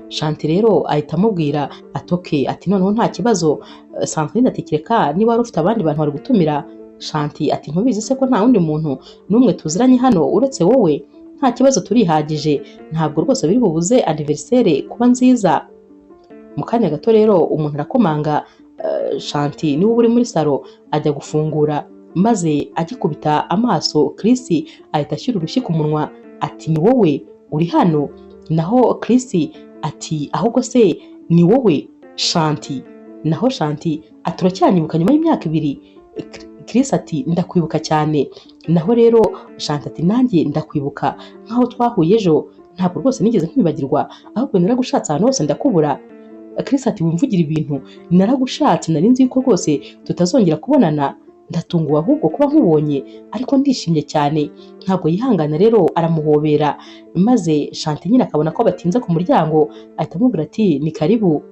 Shanti rero ahita amubwira ati okay, ati noneho nta kibazo. Sandrine ati kereka niba wari ufite abandi bantu wari gutumira. Shanti ati ntubizi se ko nta wundi muntu n'umwe tuziranye hano uretse wowe, nta kibazo turihagije, ntabwo rwose biri bubuze anniversaire kuba nziza. Mu kanya gato rero umuntu arakomanga, Shanti niwe uri muri salo ajya gufungura, maze agikubita amaso Chris ahita ashyira urushyi ku munwa ati ni wowe uri hano? Naho Chris ati ahubwo se ni wowe Shanti? Naho Shanti ati uracyanyibuka nyuma y'imyaka 2? Chris ati ndakwibuka cyane. Naho rero Shanti ati nanjye ndakwibuka nkaho twahuye ejo, ntabwo rwose nigeze nkwibagirwa, ahubwo naragushatse ahantu hose ndakubura. Chris ati wimvugira ibintu, naragushatse nari nzi yuko rwose tutazongera kubonana, ndatunguwe ahubwo kuba nkubonye, ariko ndishimye cyane. Ntabwo yihangana rero aramuhobera, maze Shanti nyine akabona ko batinze ku muryango ahita amubwira ati ni karibu.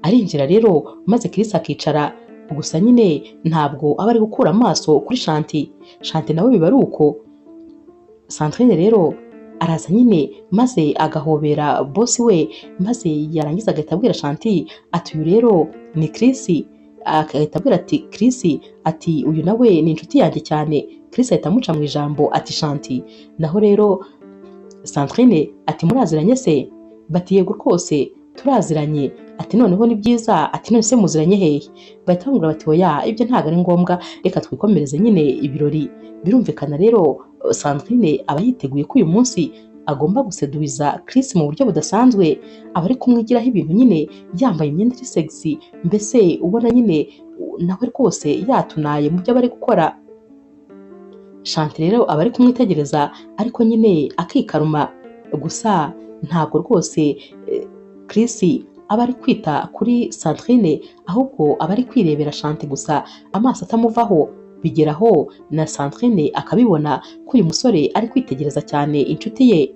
Arinjira rero maze Chris akicara, gusa nyine ntabwo aba ari gukura amaso kuri Shanti. Shanti nawe biba ari uko. Sandrine rero araza nyine maze agahobera boss we, maze yarangiza agahita abwira Shanti ati uyu rero ni Chris. Agahita abwira ati Chris ati uyu nawe ni inshuti yanjye cyane. Chris ahita amuca mu ijambo ati Shanti. Naho rero Sandrine ati muraziranye se? Bati yego rwose turaziranye. Ati noneho ni byiza, ati none se muziranye hehe? Bahita bamubwira bati oya ibyo ntabwo ari ngombwa, reka twikomereze nyine ibirori. Birumvikana rero Sandrine aba yiteguye ko uyu munsi agomba guseduiza Chris mu buryo budasanzwe, aba ari kumwigiraho ibintu nyine, yambaye imyenda iri sexy, mbese ubona nyine nawe rwose yatunaye mu byo aba ari gukora. Shanti rero aba ari kumwitegereza ariko nyine akikaruma, gusa ntabwo rwose Chris aba ari kwita kuri Sandrine, ahubwo aba ari kwirebera Shanti gusa, amaso atamuvaho. Bigeraho na Sandrine akabibona ko uyu musore ari kwitegereza cyane inshuti ye.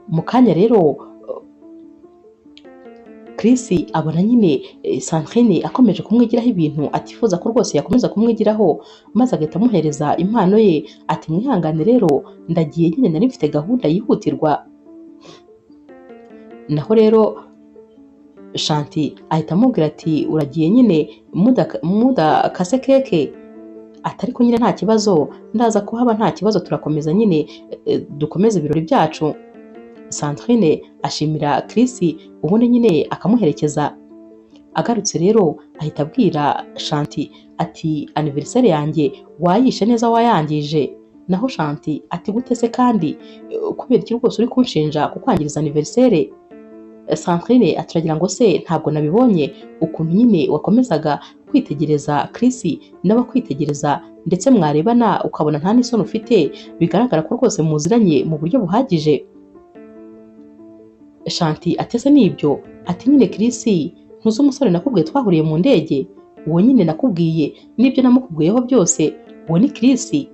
Mu kanya rero Chris abona nyine Sandrine akomeje kumwigiraho ibintu atifuza ko rwose yakomeza kumwigiraho, maze agahita amuhereza impano ye ati mwihangane rero ndagiye nyine nari mfite gahunda yihutirwa. Naho rero Shanti ahita amubwira ati uragiye nyine mudakase keke? Ati ariko nyine nta kibazo, ndaza kuhaba nta kibazo, turakomeza nyine dukomeze ibirori byacu. Sandrine ashimira Chris ubundi nyine akamuherekeza. Agarutse rero ahita abwira Shanti ati anniversaire yanjye wayishe neza wayangije. Naho Shanti ati gute se kandi, kubera iki rwose uri kunshinja kukwangiriza anniversaire? Sandrine aturagira ngo se ntabwo nabibonye ukuntu nyine wakomezaga kwitegereza Chris n'abakwitegereza, ndetse mwarebana ukabona nta n'isoni ufite, bigaragara ko rwose muziranye mu buryo buhagije. Shanti atese nibyo? Ati nyine Chris ntuzi umusore nakubwiye twahuriye mu ndege, uwo nyine nakubwiye n'ibyo namukubwiyeho byose, uwo ni Chris.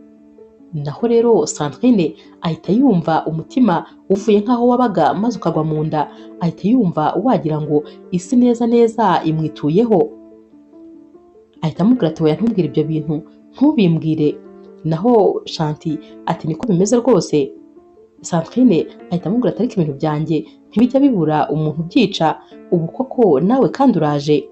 Naho rero Sandrine ahita yumva umutima uvuye nk'aho wabaga maze ukagwa mu nda, ahita yumva wagira ngo isi neza neza imwituyeho. Ahita amubwira ati oya ntumbwire ibyo bintu, ntubimbwire. Naho Shanti ati niko bimeze rwose. Sandrine ahita amubwira ati ariko ibintu byanjye ntibijya bibura umuntu ubyica, ubu koko nawe kandi uraje,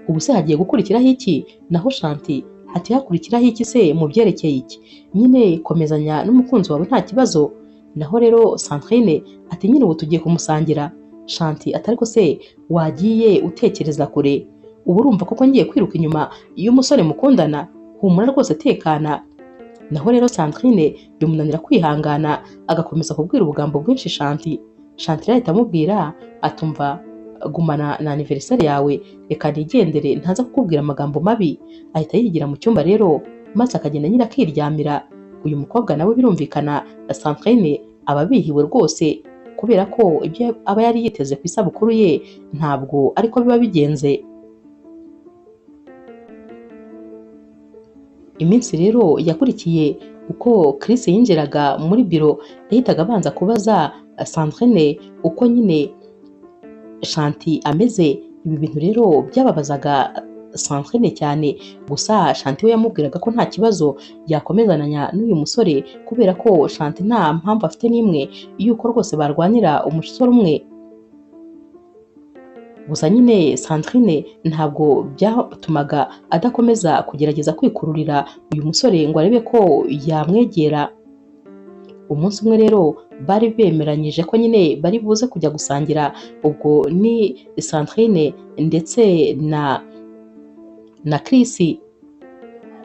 ubu se hagiye gukurikiraho iki? Naho Shanti ati hakurikiraho iki se mu byerekeye iki? Nyine komezanya n'umukunzi wawe nta kibazo. Naho rero Sandrine ati nyine ubu tugiye kumusangira. Shanti ati ariko se wagiye utekereza kure, ubu urumva koko ngiye kwiruka inyuma y'umusore mukundana? Humura rwose tekana. Naho rero Sandrine bimunanira kwihangana, agakomeza kubwira ubugambo bwinshi Shanti. Shanti rero ahita amubwira atumva gumana na anniversaire yawe, reka nigendere ntaza kukubwira amagambo mabi. Ahita yigira mu cyumba rero maze akagenda nyine akiryamira. Uyu mukobwa nawe birumvikana Sandrine aba abihiwe rwose, kubera ko ibyo aba yari yiteze ku isabukuru ye ntabwo ariko biba bigenze. Iminsi rero yakurikiye uko Chris yinjiraga muri biro, yahitaga abanza kubaza Sandrine uko nyine Shanti ameze. Ibi bintu rero byababazaga Sandrine cyane, gusa Shanti we yamubwiraga ko nta kibazo yakomezanya n'uyu musore, kubera ko Shanti nta mpamvu afite n'imwe y'uko rwose barwanira umusore umwe. Gusa nyine Sandrine ntabwo byatumaga adakomeza kugerageza kwikururira uyu musore ngo arebe ko yamwegera. Umunsi umwe rero bari bemeranyije ko nyine bari buze kujya gusangira, ubwo ni Sandrine ndetse na Chris.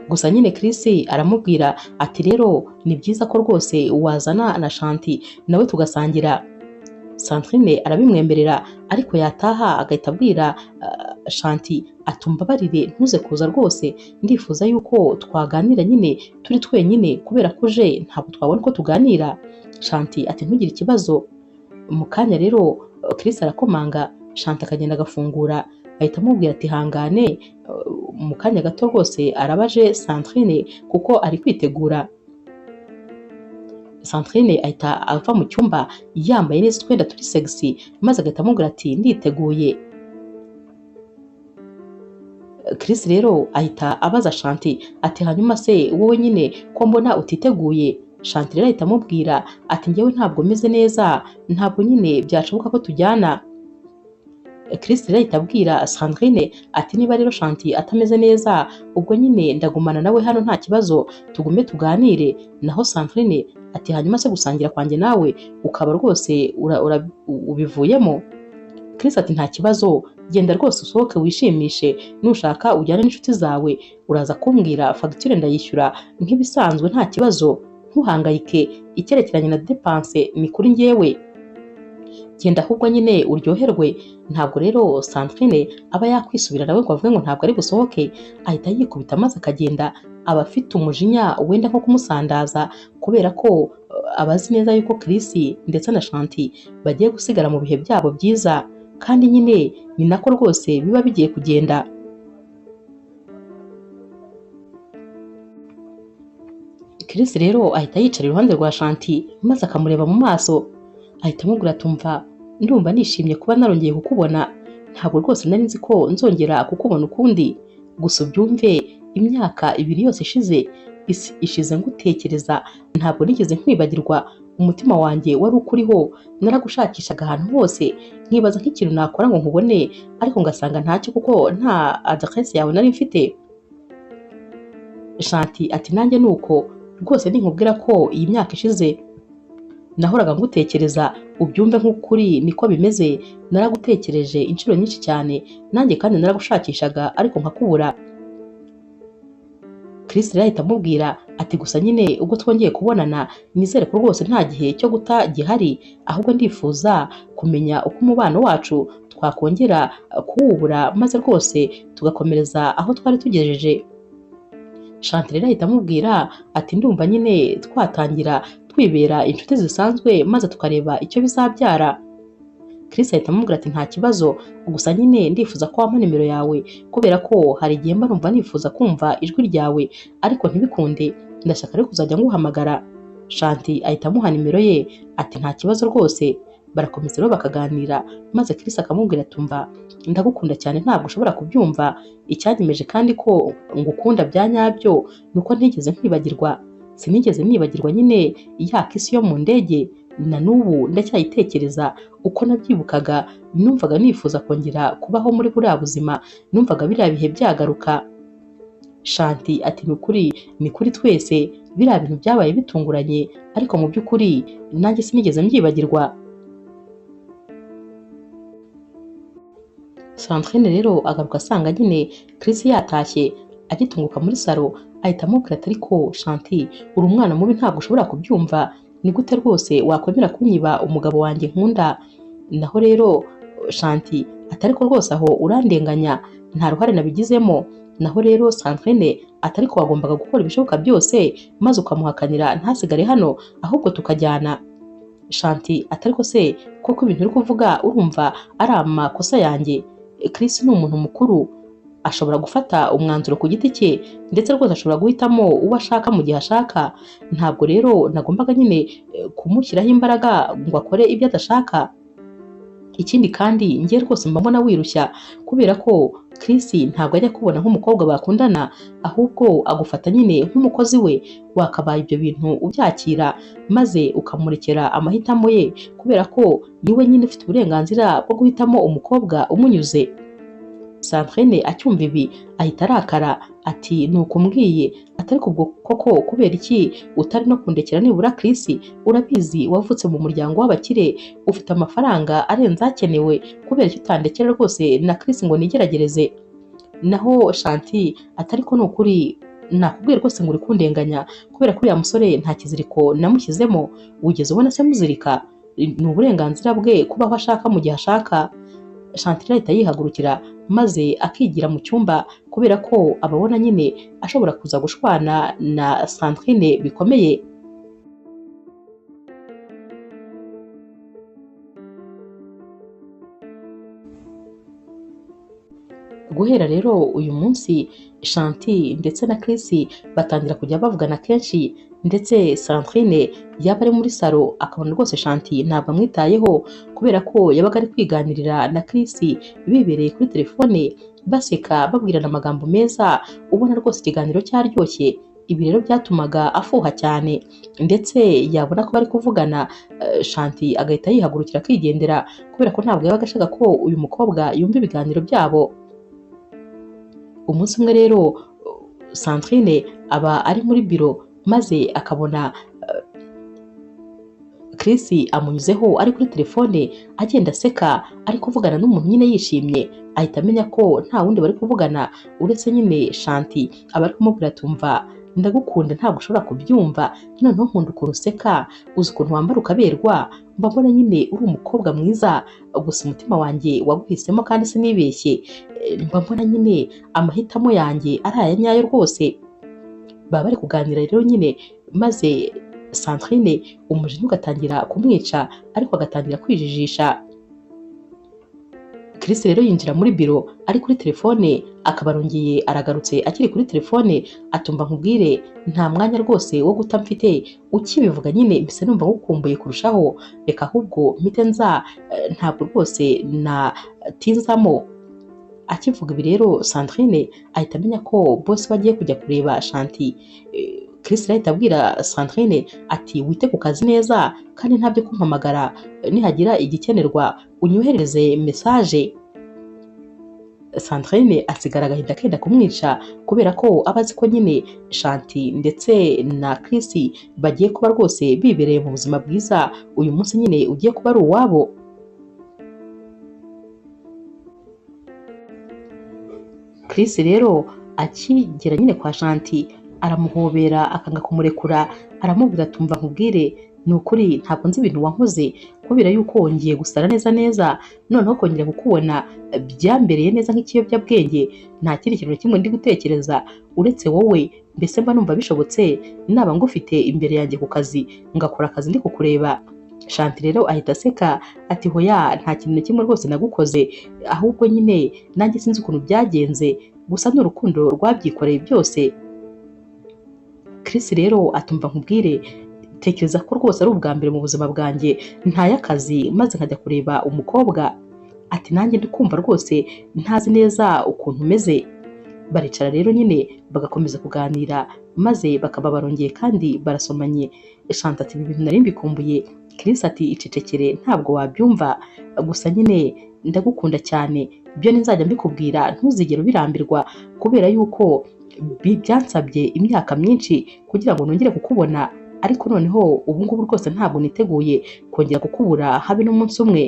Gusa nyine Chris aramubwira ati rero ni byiza ko rwose wazana na Shanti nawe tugasangira. Sandrine arabimwemerera, ariko yataha agahita abwira Shanti atumbabarire ntuze kuza rwose, ndifuza yuko twaganira nyine turi twenyine, kubera ko uje ntabwo twabona uko tuganira. Shanti ati ntugire ikibazo. Mu kanya rero Chris arakomanga, Shanti akagenda agafungura, ahita amubwira ati hangane, mu kanya gato rwose arabaje Sandrine kuko ari kwitegura. Sandrine ahita ava mu cyumba yambaye neza utwenda turi sexy, maze agahita amubwira ati nditeguye. Chris rero ahita abaza Shanti ati hanyuma se wowe nyine ko mbona utiteguye? Shanti rero ahita amubwira ati njyewe ntabwo meze neza, ntabwo nyine byashoboka ko tujyana. Chris rero ahita abwira Sandrine ati niba rero Shanti atameze neza ubwo nyine ndagumana nawe hano nta kibazo, tugume tuganire. Naho Sandrine ati hanyuma se gusangira kwanjye nawe ukaba rwose ubivuyemo? Chris ati nta kibazo, genda rwose usohoke wishimishe, nushaka ujyane n'inshuti zawe, uraza kumbwira fagitire ndayishyura nk'ibisanzwe nta kibazo, ntuhangayike, icyerekeranye na depanse ni kuri njyewe, genda ahubwo nyine uryoherwe. Ntabwo rero Sandrine aba yakwisubira nawe ngo avuge ngo ntabwo ari busohoke, ahita yikubita maze akagenda. Aba afite umujinya wenda nko kumusandaza, kubera ko abazi neza yuko Chris ndetse na Shanti bagiye gusigara mu bihe byabo byiza, kandi nyine ni nako rwose biba bigiye kugenda. Chris rero ahita yicara iruhande rwa Shanti maze akamureba mu maso, ahita amubwira atumva ndumva nishimye kuba narongeye kukubona, ntabwo rwose nari nzi ko nzongera kukubona ukundi, gusa ubyumve imyaka 2 yose ishize ishize ngutekereza, ntabwo nigeze nkwibagirwa, umutima wanjye wari ukuriho, naragushakishaga ahantu hose nkibaza nk'ikintu nakora ngo nkubone, ariko ngasanga ntacyo kuko nta adresse yawe nari mfite. Shanti ati nanjye nuko rwose ninkubwira ko iyi myaka ishize nahoraga ngutekereza, ubyumve nk'ukuri niko bimeze, naragutekereje inshuro nyinshi cyane, nanjye kandi naragushakishaga ariko nkakubura. Chris rero ahita amubwira ati gusa nyine ubwo twongeye kubonana nizere ko rwose nta gihe cyo guta gihari, ahubwo ndifuza kumenya uko umubano wacu twakongera kuwubura maze rwose tugakomereza aho twari tugejeje. Shanti rero ahita amubwira ati ndumva nyine twatangira twibera inshuti zisanzwe maze tukareba icyo bizabyara. Chris ahita amubwira ati nta kibazo, gusa nyine ndifuza ko wampa nimero yawe, kubera ko hari igihe mba numva nifuza kumva ijwi ryawe ariko ntibikunde. Ndashaka rero kuzajya nguhamagara. Shanti ahita amuha nimero ye ati nta kibazo rwose. Barakomeza rero bakaganira, maze Chris akamubwira tumva ndagukunda cyane ntabwo ushobora kubyumva, icyanyemeje kandi ko ngukunda bya nyabyo nuko ntigeze nkwibagirwa, sinigeze nibagirwa nyine ya kisi yo mu ndege, na n'ubu ndacyayitekereza uko nabyibukaga, numvaga nifuza kongera kubaho muri buriya buzima, numvaga biriya bihe byagaruka. Shanti ati ni ukuri, ni kuri twese biriya bintu byabaye bitunguranye, ariko mu by'ukuri nanjye sinigeze mbyibagirwa. Sandrine rero agaruka asanga nyine Chris yatashye, agitunguka muri salo ahita amubwira ati ariko Shanti uri umwana mubi ntabwo ushobora kubyumva, ni gute rwose wakwemera kunyiba umugabo wanjye nkunda? Naho rero Shanti ati ariko rwose aho urandenganya nta ruhare nabigizemo. Naho rero Sandrine ati ariko wagombaga gukora ibishoboka byose maze ukamuhakanira ntasigare hano ahubwo tukajyana. Shanti ati ariko se koko ibintu uri kuvuga urumva ari amakosa yanjye? Chris ni umuntu mukuru ashobora gufata umwanzuro ku giti cye, ndetse rwose ashobora guhitamo uwo ashaka mu gihe ashaka. Ntabwo rero nagombaga nyine kumushyiraho imbaraga ngo akore ibyo adashaka. Ikindi kandi njye rwose mba mbona wirushya kubera ko Chris ntabwo ajya kubona nk'umukobwa bakundana, ahubwo agufata nyine nk'umukozi we. Wakabaye ibyo bintu ubyakira maze ukamurekera amahitamo ye, kubera ko niwe nyine ufite uburenganzira bwo guhitamo umukobwa umunyuze. Sandrine acyumva ibi ahita arakara ati nukumbwiye, atari kubwo koko kubera iki utari no kundekera nibura Chris? Urabizi wavutse mu muryango w'abakire, ufite amafaranga arenze akenewe, kubera iki utandekera rwose na Chris ngo nigeragereze? Naho Shanti atari ko nukuri nakubwiye rwose ngo uri kundenganya, kubera ko uriya musore nta kiziriko namushyizemo, wigeze ubona se muzirika? Ni uburenganzira bwe kubaho ashaka mu gihe ashaka. Shanti ahita yihagurukira maze akigira mu cyumba, kubera ko ababona nyine ashobora kuza gushwana na Sandrine bikomeye. Guhera rero uyu munsi Shanti ndetse na Chris batangira kujya bavugana kenshi, ndetse Sandrine yaba ari muri salo akabona rwose Shanti ntabwo amwitayeho, kubera ko yabaga ari kwiganirira na Chris bibereye kuri telefone baseka babwirana amagambo meza, ubona rwose ikiganiro cyaryoshye. Ibi rero byatumaga afuha cyane, ndetse yabona ko bari kuvugana Shanti agahita yihagurukira akigendera, kubera ko ntabwo yabaga ashaka ko uyu mukobwa yumva ibiganiro byabo. Umunsi umwe rero Sandrine aba ari muri biro maze akabona Chris amunyuzeho ari kuri telefone agenda aseka ari kuvugana n'umuntu nyine yishimye, ahita amenya ko nta wundi bari kuvugana uretse nyine Shanti. Aba ari kumubwira tumva ndagukunda ntabwo ushobora kubyumva, noneho nkunda ukuntu useka, uzi ukuntu wambara ukaberwa, mba mbona nyine uri umukobwa mwiza, gusa umutima wanjye waguhisemo kandi sinibeshye, mba mbona nyine amahitamo yanjye ari aya nyayo rwose. Baba bari kuganira rero nyine maze Sandrine umujinya ugatangira kumwica, ariko agatangira kwijijisha. Chris rero yinjira muri biro ari kuri telefone, akaba arongeye aragarutse akiri kuri telefone atumva nkubwire nta mwanya rwose wo guta mfite, ukibivuga nyine mpise numva ngukumbuye kurushaho, reka ahubwo mpite nza, ntabwo rwose natinzamo. Akivuga ibi rero Sandrine ahita amenya ko boss we agiye kujya kureba Shanti. Chris ahita abwira Sandrine ati wite ku kazi neza kandi ntabyo kumpamagara, nihagira igikenerwa unyoherereze message. Sandrine asigara agahinda kenda kumwica, kubera ko aba azi ko nyine Shanti ndetse na Chris bagiye kuba rwose bibereye mu buzima bwiza, uyu munsi nyine ugiye kuba ari uwabo. Chris rero akigera nyine kwa Shanti aramuhobera akanga kumurekura, aramubwira tumva nkubwire ni ukuri ntabwo nzi ibintu wankoze, kubera yuko wongeye gusara neza neza, noneho kongera kukubona byambereye neza nk'ikiyobyabwenge, nta kindi kintu na kimwe ndi gutekereza uretse wowe, mbese mba numva bishobotse naba ngufite imbere yanjye ku kazi ngakora akazi ndi kukureba. Shanti rero ahita aseka ati hoya nta kintu na kimwe rwose nagukoze, ahubwo nyine nanjye sinzi ukuntu byagenze, gusa ni urukundo rwabyikoreye byose. Chris rero atumva nkubwire, tekereza ko rwose ari ubwa mbere mu buzima bwanjye ntaye akazi maze nkajya kureba umukobwa. Ati nanjye ndi kumva rwose ntazi neza ukuntu umeze. Baricara rero nyine bagakomeza kuganira maze bakaba barongeye kandi barasomanye. Shanti ati ibi bintu nari mbikumbuye. Chris ati icecekere ntabwo wabyumva, gusa nyine ndagukunda cyane, ibyo nzajya mbikubwira ntuzigere ubirambirwa kubera yuko byansabye imyaka myinshi kugira ngo nongere kukubona, ariko noneho ubu ngubu rwose ntabwo niteguye kongera kukubura habe n'umunsi umwe.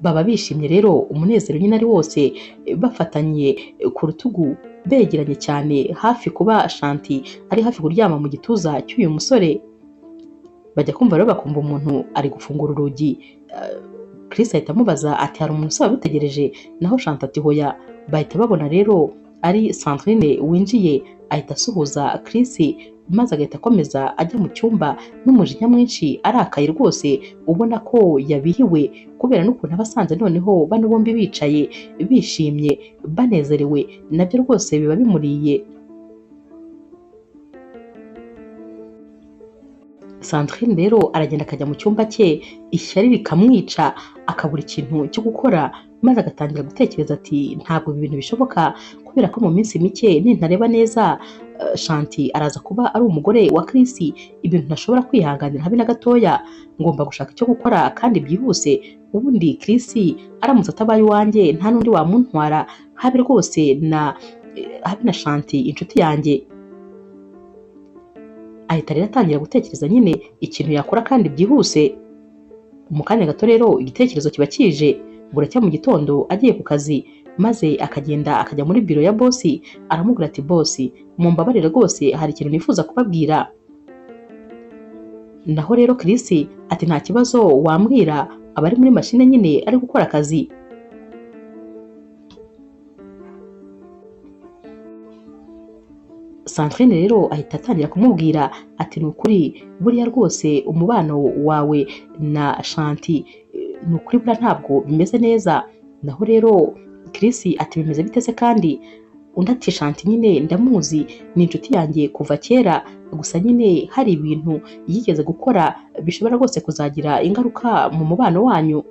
Baba bishimye rero, umunezero nyine ari wose, bafatanye ku rutugu begeranye cyane, hafi kuba Shanti ari hafi kuryama mu gituza cy'uyu musore. Bajya kumva rero bakumva umuntu ari gufungura urugi. Chris ahita amubaza ati hari umuntu usaba bitegereje? Naho Shanti ati hoya. Bahita babona rero ari Sandrine winjiye, ahita asuhuza Chris maze agahita akomeza ajya mu cyumba n'umujinya mwinshi, arakaye rwose, ubona ko yabihiwe kubera n'ukuntu abasanze noneho bano bombi bicaye bishimye banezerewe, nabyo rwose biba bimuriye. Sandrine rero aragenda akajya mu cyumba cye, ishyari rikamwica, akabura ikintu cyo gukora, maze agatangira gutekereza ati ntabwo ibi bintu bishoboka kubera ko mu minsi mike nintareba neza Shanti araza kuba ari umugore wa Chris, ibintu ntashobora kwihanganira habe na gatoya, ngomba gushaka icyo gukora kandi byihuse. Ubundi Chris aramutse atabaye iwanjye nta n'undi wamuntwara, habe rwose na habe na Shanti inshuti yanjye. Ahita rero atangira gutekereza nyine ikintu yakora kandi byihuse. Mu kanya gato rero igitekerezo kiba kije. Buracya mu gitondo agiye ku kazi, maze akagenda akajya muri biro ya bosi, aramubwira ati bosi mumbabarire rwose hari ikintu nifuza kubabwira. Naho rero Chris ati nta kibazo wambwira, abari muri mashine nyine ari gukora akazi. Sandrine rero ahita atangira kumubwira ati ni ukuri buriya rwose umubano wawe na Shanti ni ukuri buriya ntabwo bimeze neza. Naho rero Chris ati bimeze bite se kandi? Undi ati Shanti nyine ndamuzi ni inshuti yanjye kuva kera, gusa nyine hari ibintu yigeze gukora bishobora rwose kuzagira ingaruka mu mubano wanyu.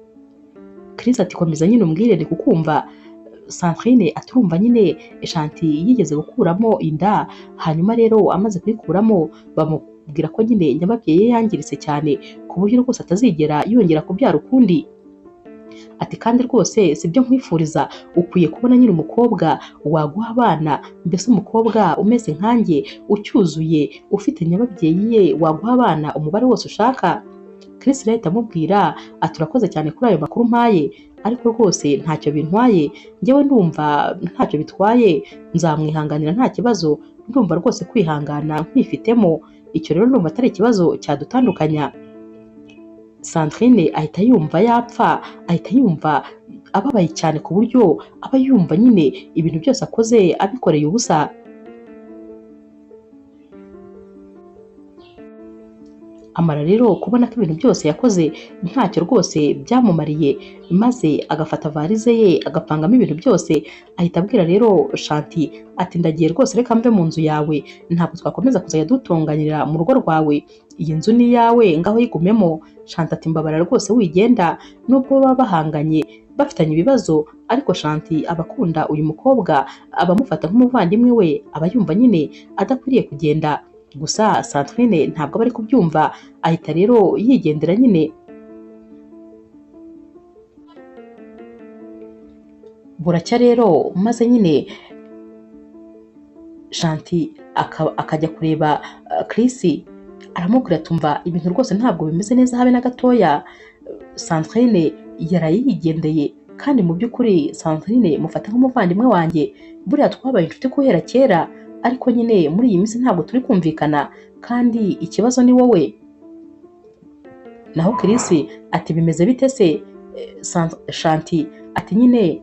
Chris ati komeza nyine umbwire ndi kukumva. Sandrine aturumva nyine Shanti yigeze gukuramo inda, hanyuma rero amaze kuyikuramo bamubwira ko nyine nyababyeyi ye yangiritse cyane ku buryo rwose atazigera yongera kubyara ukundi. Ati kandi rwose sibyo nkwifuriza, ukwiye kubona nyine umukobwa waguha abana, mbese umukobwa umeze nkanjye ucyuzuye ufite nyababyeyi ye waguha abana umubare wose ushaka. Chris rero ahita amubwira ati urakoze cyane kuri ayo makuru mpaye, ariko rwose ntacyo bintwaye, njyewe ndumva ntacyo bitwaye, nzamwihanganira nta kibazo, ndumva rwose kwihangana nkwifitemo, icyo rero ndumva atari ikibazo cyadutandukanya. Sandrine ahita yumva yapfa, ahita yumva ababaye cyane ku buryo aba yumva nyine ibintu byose akoze abikoreye ubusa. Amara rero kubona ko ibintu byose yakoze ntacyo rwose byamumariye, maze agafata varize ye agapangamo ibintu byose, ahita abwira rero Shanti ati ndagiye rwose reka mve mu nzu yawe, ntabwo twakomeza kuzajya dutunganira mu rugo rwawe, iyi nzu ni iyawe ngaho yigumemo. Shanti ati mbabara rwose wigenda, nubwo baba bahanganye bafitanye ibibazo, ariko Shanti aba akunda uyu mukobwa, abamufata nk'umuvandimwe we, aba yumva nyine adakwiriye kugenda. Gusa Sandrine ntabwo aba ari kubyumva, ahita rero yigendera nyine. Buracya rero maze nyine Shanti akajya kureba Chris, aramubwira tumva ibintu rwose ntabwo bimeze neza habe na gatoya, Sandrine yaraye yigendeye, kandi mu by'ukuri Sandrine mufata nk'umuvandimwe wanjye, buriya twabaye inshuti guhera kera, ariko nyine muri iyi minsi ntabwo turi kumvikana kandi ikibazo ni wowe. Naho Chris ati bimeze bite se? Shanti ati nyine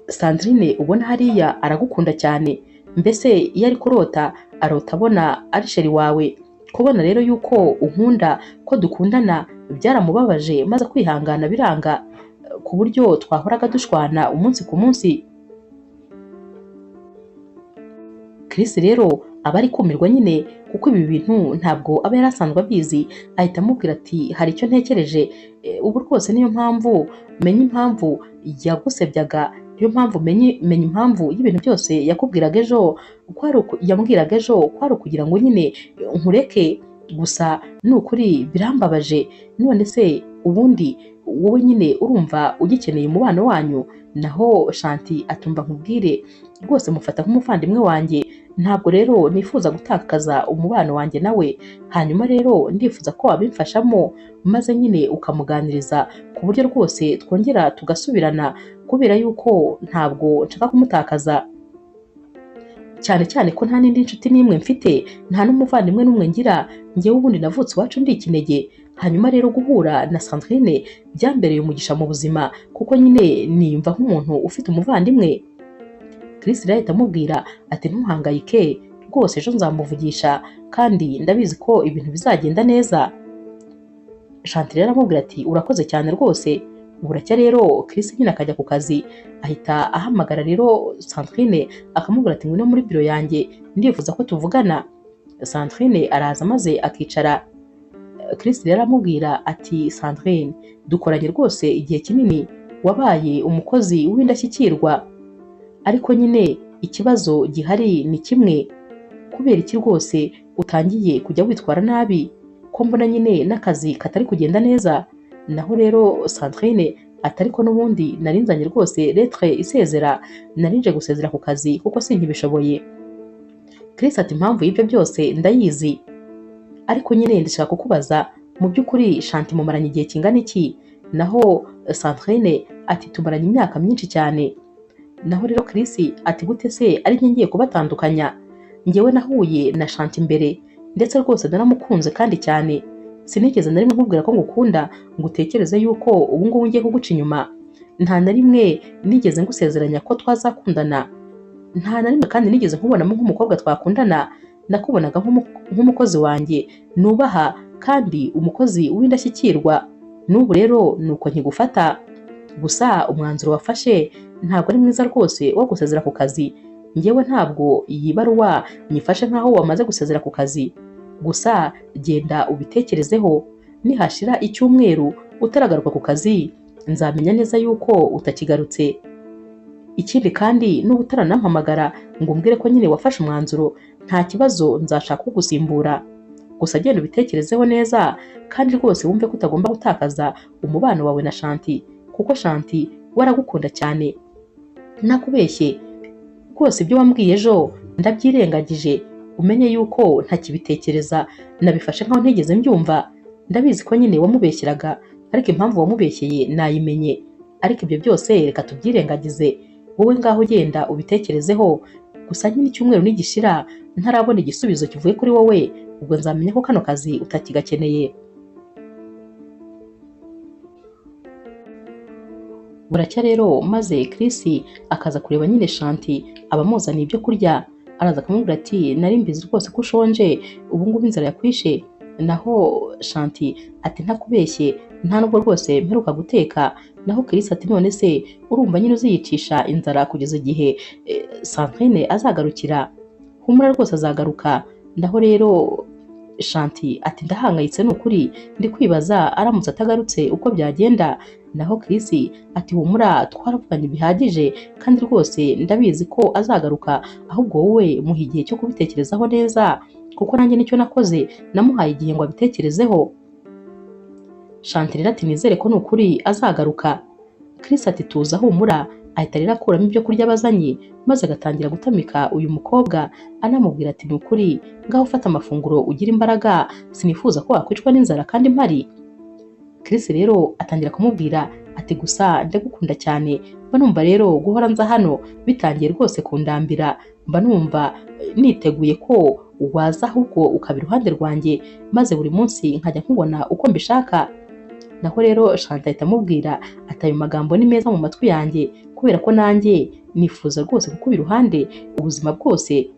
Sandrine ubona hariya aragukunda cyane, mbese iyo ari kurota arota abona ari sheri wawe, kubona rero yuko unkunda ko dukundana byaramubabaje maze kwihangana biranga ku buryo twahoraga dushwana umunsi ku munsi. Chris rero aba ari kumirwa nyine kuko ibi bintu ntabwo aba yarasanzwe abizi, ahita amubwira ati hari icyo ntekereje, ubu rwose niyo mpamvu menye impamvu yagusebyaga, niyo mpamvu menye impamvu y'ibintu byose yakubwiraga ejo, yambwiraga ejo kwari ukugira ngo nyine nkureke, gusa ni ukuri birambabaje. None se ubundi wowe nyine urumva ugikeneye umubano wanyu? Naho Shanti atumva nkubwire rwose mufata nk'umuvandimwe wanjye, ntabwo rero nifuza gutakaza umubano wanjye nawe, hanyuma rero ndifuza ko wabimfashamo maze nyine ukamuganiriza ku buryo rwose twongera tugasubirana, kubera yuko ntabwo nshaka kumutakaza, cyane cyane ko nta n'indi nshuti n'imwe mfite, nta n'umuvandimwe n'umwe ngira, njyewe ubundi navutse iwacu ndi ikinege. Hanyuma rero guhura na Sandrine byambereye umugisha mu buzima, kuko nyine niyumva nk'umuntu ufite umuvandimwe. Chris rero ahita amubwira ati ntuhangayike rwose ejo nzamuvugisha kandi ndabizi ko ibintu bizagenda neza. Chantal rero aramubwira ati urakoze cyane rwose. Buracya rero Chris nyine akajya ku kazi, ahita ahamagara rero Sandrine akamubwira ati ngwino muri biro yanjye ndifuza ko tuvugana. Sandrine araza maze akicara. Chris rero aramubwira ati Sandrine dukoranye rwose igihe kinini, wabaye umukozi w'indashyikirwa, ariko nyine ikibazo gihari ni kimwe, kubera iki rwose utangiye kujya witwara nabi, ko mbona nyine n'akazi katari kugenda neza. Naho rero Sandrine atari ko n'ubundi narinzanye rwose lettre isezera, narinje gusezera ku kazi kuko sinkibishoboye. Chris ati impamvu y'ibyo byose ndayizi, ariko nyine ndashaka kukubaza mu by'ukuri Shanti mumaranye igihe kingana iki? Naho Sandrine ati tumaranye imyaka myinshi cyane. Naho rero Chris ati gute se ari njye ngiye kubatandukanya? Njyewe nahuye na Shanti mbere ndetse rwose naramukunze kandi cyane, sinigeze na rimwe nkubwira ko ngukunda ngo utekereze yuko ubu ngubu ngiye kuguca inyuma, nta na rimwe nigeze ngusezeranya ko twazakundana, nta na rimwe kandi nigeze nkubonamo nk'umukobwa twakundana, nakubonaga nk'umukozi wanjye nubaha kandi umukozi w'indashyikirwa, n'ubu rero nuko nkigufata. Gusa umwanzuro wafashe ntabwo ari mwiza rwose wo gusezera ku kazi, njyewe ntabwo iyi baruwa nyifashe nkaho wamaze gusezera ku kazi, gusa genda ubitekerezeho, nihashira icyumweru utaragaruka ku kazi nzamenya neza yuko utakigarutse. Ikindi kandi nuba utaranampamagara ngo umbwire ko nyine wafashe umwanzuro, nta kibazo nzashaka kugusimbura, gusa genda ubitekerezeho neza kandi rwose wumve ko utagomba gutakaza umubano wawe na Shanti, kuko Shanti waragukunda cyane. Nakubeshye rwose ibyo wambwiye ejo ndabyirengagije, umenye yuko ntakibitekereza, nabifashe nkaho ntigeze mbyumva. Ndabizi ko nyine wamubeshyeraga, ariko impamvu wamubeshyeye nayimenye, ariko ibyo byose reka tubyirengagize, wowe ngaho genda ubitekerezeho, gusa nyine icyumweru nigishira ntarabona igisubizo kivuye kuri wowe, ubwo nzamenya ko kano kazi utakigakeneye. Buracya rero maze Chris akaza kureba nyine Shanti abamuzaniye ibyo kurya, araza akamubwira ati nari mbizi rwose ko ushonje, ubu ngubu inzara yakwishe. Naho Shanti ati ntakubeshye nta nubwo rwose mperuka guteka. Naho Chris ati none se urumva nyine uziyicisha inzara kugeza igihe Sandrine azagarukira? Humura rwose azagaruka. Naho rero Shanti ati ndahangayitse ni ukuri, ndi kwibaza aramutse atagarutse uko byagenda. Naho Chris ati humura twaravuganye bihagije kandi rwose ndabizi ko azagaruka, ahubwo wowe muha igihe cyo kubitekerezaho neza, kuko nanjye nicyo nakoze, namuhaye igihe ngo abitekerezeho. Shanti rero ati nizere ko ni ukuri azagaruka. Chris ati tuza humura, ahita rero akuramo ibyo kurya bazanye maze agatangira gutamika uyu mukobwa, anamubwira ati ni ukuri ngaho ufata amafunguro ugira imbaraga, sinifuza ko wakwicwa n'inzara kandi mpari. Chris rero atangira kumubwira ati gusa ndagukunda cyane, mba numva rero guhora nza hano bitangiye rwose kundambira, mba numva niteguye ko waza ahubwo ukaba iruhande rwanjye maze buri munsi nkajya nkubona uko mbishaka. Naho rero Shanti ahita amubwira ati ayo magambo ni meza mu matwi yanjye, kubera ko nanjye nifuza rwose kukuba iruhande ubuzima bwose,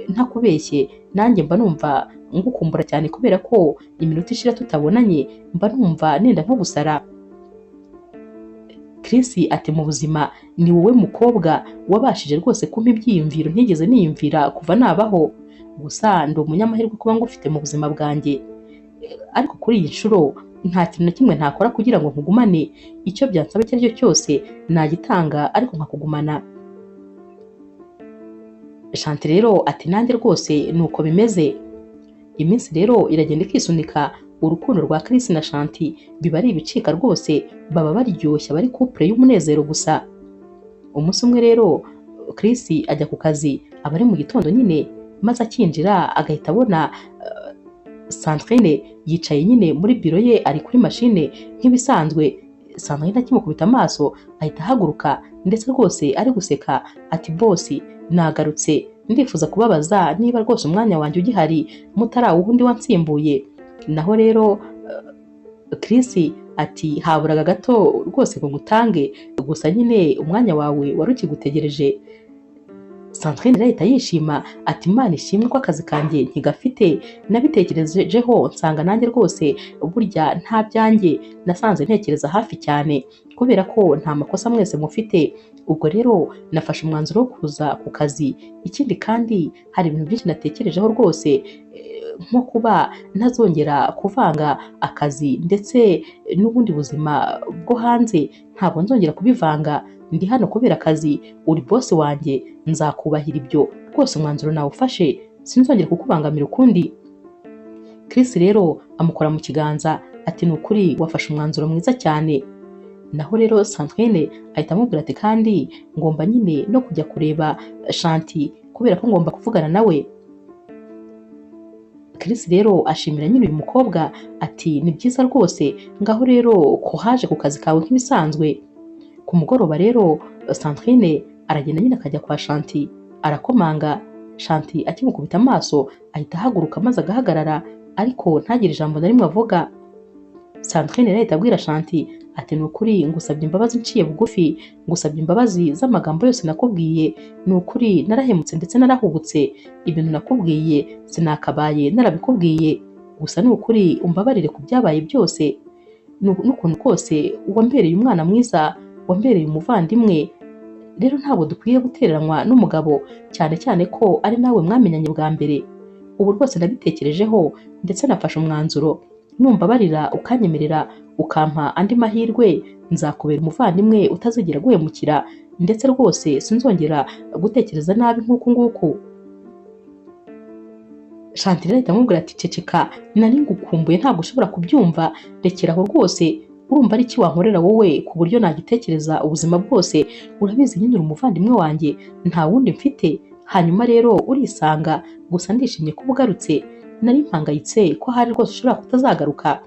ntakubeshye nanjye mba numva ngukumbura cyane, kubera ko iminota ishira tutabonanye mba numva nenda nko gusara. Chris ati mu buzima ni wowe mukobwa wabashije rwose kumpa ibyiyumviro ntigeze niyumvira kuva nabaho, gusa ndi umunyamahirwe kuba ngufite mu buzima bwanjye, ariko kuri iyi nshuro nta kintu na kimwe ntakora kugira ngo nkugumane, icyo byansaba icyo ari cyo cyose nagitanga ariko nkakugumana. Shanti rero ati nanjye rwose nuko bimeze. Iminsi rero iragenda ikisunika, urukundo rwa Chris na Shanti biba ari ibicika rwose, baba baryoshya bari couple y'umunezero gusa. Umunsi umwe rero Chris ajya ku kazi, aba ari mu gitondo nyine, maze akinjira agahita abona Sandrine yicaye nyine muri biro ye ari kuri mashine nk'ibisanzwe. Sandrine akimukubita amaso ahita ahaguruka ndetse rwose ari guseka ati bosi nagarutse, ndifuza kubabaza niba rwose umwanya wanjye ugihari mutarawuha undi wansimbuye. Naho rero Chris ati haburaga gato rwose ngo ngutange, gusa nyine umwanya wawe wari ukigutegereje. Sandrine ahita yishima ati Imana ishimwe ko akazi kanjye ntigafite, nabitekerejeho nsanga nanjye rwose burya nta byanjye, nasanze ntekereza hafi cyane kubera ko nta makosa mwese mufite, ubwo rero nafashe umwanzuro wo kuza ku kazi. Ikindi kandi hari ibintu byinshi natekerejeho rwose, nko kuba ntazongera kuvanga akazi ndetse n'ubundi buzima bwo hanze, ntabwo nzongera kubivanga, ndi hano kubera akazi, uri boss wanjye nzakubahira ibyo rwose, umwanzuro nawufashe sinzongera kukubangamira ukundi. Chris rero amukora mu kiganza ati ni ukuri wafashe umwanzuro mwiza cyane. Naho rero Sandrine ahita amubwira ati kandi ngomba nyine no kujya kureba Shanti kubera ko ngomba kuvugana nawe. Chris rero ashimira nyine uyu mukobwa ati ni byiza rwose, ngaho rero ko haje ku kazi kawe nk'ibisanzwe. Ku mugoroba rero Sandrine aragenda nyine akajya kwa Shanti, arakomanga. Shanti akimukubita amaso ahita ahaguruka maze agahagarara, ariko ntagire ijambo na rimwe avuga. Sandrine rero ahita abwira Shanti ati ni ukuri ngusabye imbabazi nciye bugufi, ngusabye imbabazi z'amagambo yose nakubwiye, ni ukuri narahemutse ndetse narahubutse, ibintu nakubwiye sinakabaye narabikubwiye, gusa ni ukuri umbabarire ku byabaye byose, n'ukuntu kose wambereye umwana mwiza, wambereye umuvandimwe, rero ntabwo dukwiye gutereranwa n'umugabo, cyane cyane ko ari nawe mwamenyanye bwa mbere. Ubu rwose nabitekerejeho ndetse nafashe umwanzuro, numbabarira ukanyemerera ukampa andi mahirwe, nzakubera umuvandimwe utazigera guhemukira, ndetse rwose sinzongera gutekereza nabi nk'uku nguku. Shanti rero ahita amubwira ati ceceka, nari ngukumbuye ntabwo ushobora kubyumva, rekera aho rwose, urumva ari iki wankorera wowe ku buryo nagitekereza ubuzima bwose, urabizi nyine uri umuvandimwe wanjye nta wundi mfite, hanyuma rero urisanga, gusa ndishimye kuba ugarutse, nari mpangayitse ko hari rwose ushobora kutazagaruka.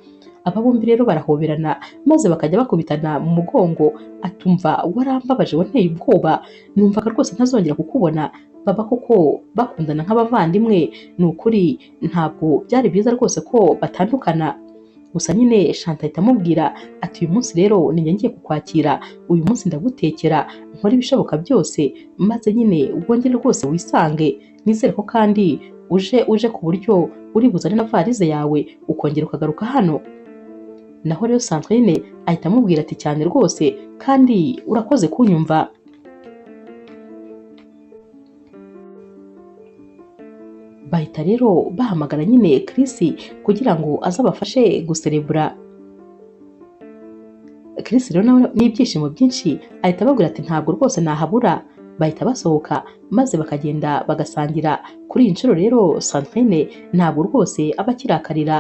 Aba bombi rero barahoberana maze bakajya bakubitana mu mugongo, atumva warambabaje wanteye ubwoba, numvaga rwose ntazongera kukubona. Baba koko bakundana nk'abavandimwe, ni ukuri ntabwo byari byiza rwose ko batandukana. Gusa nyine Shanti ahita amubwira ati uyu munsi rero ninjye ngiye kukwakira, uyu munsi ndagutekera, nkora ibishoboka byose maze nyine wongere rwose wisange, nizere ko kandi uje ku buryo uri buzane na varize yawe ukongera ukagaruka hano. Naho rero Sandrine ahita amubwira ati cyane rwose kandi urakoze kunyumva. Bahita rero bahamagara nyine Chris kugira ngo azabafashe guserebura. Chris rero nawe n'ibyishimo byinshi ahita ababwira ati ntabwo rwose nahabura. Bahita basohoka maze bakagenda bagasangira. Kuri iyi nshuro rero Sandrine ntabwo rwose aba akirakarira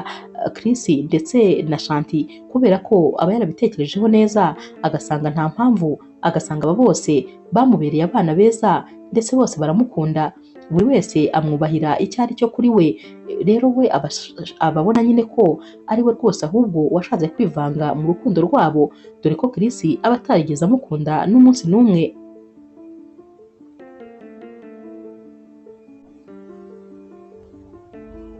Chris ndetse na Shanti kubera ko aba yarabitekerejeho neza, agasanga nta mpamvu, agasanga aba bose bamubereye abana beza ndetse bose baramukunda, buri wese amwubahira icyo ari cyo kuri we. Rero we ababona nyine ko ari we rwose ahubwo washatse kwivanga mu rukundo rwabo, dore ko Chris aba atarigeze amukunda n'umunsi n'umwe.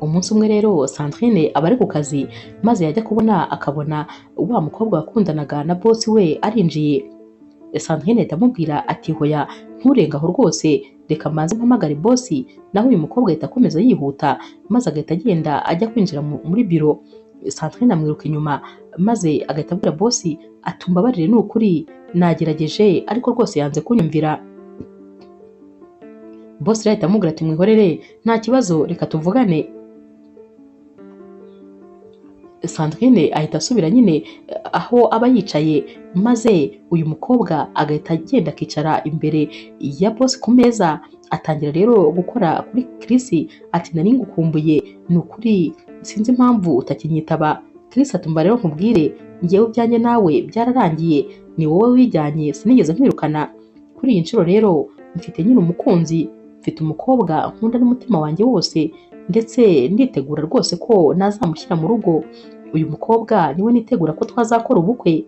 Umunsi umwe rero Sandrine aba ari ku kazi, maze yajya kubona akabona wa mukobwa wakundanaga na boss we arinjiye. Sandrine ahita amubwira ati hoya nturenga aho rwose, reka mbanze mpamagare boss. Naho uyu mukobwa ahita akomeza yihuta maze agahita agenda ajya kwinjira muri biro. Sandrine amwiruka inyuma maze agahita abwira bosi ati umbabarire ni ukuri nagerageje ariko rwose yanze kunyumvira. Bosi rero ahita amubwira ati mwihorere nta kibazo reka tuvugane. Sandrine ahita asubira nyine aho aba yicaye, maze uyu mukobwa agahita agenda akicara imbere ya bosi ku meza, atangira rero gukora kuri Chris ati nari ngukumbuye ni ukuri sinzi impamvu utakinyitaba. Chris atumva rero nkubwire njyewe ibyanjye nawe byararangiye ni wowe wijyanye sinigeze nkwirukana, kuri iyi nshuro rero mfite nyine umukunzi, mfite umukobwa nkunda n'umutima wanjye wose ndetse nditegura rwose ko nazamushyira mu rugo, uyu mukobwa niwe nitegura ko twazakora ubukwe.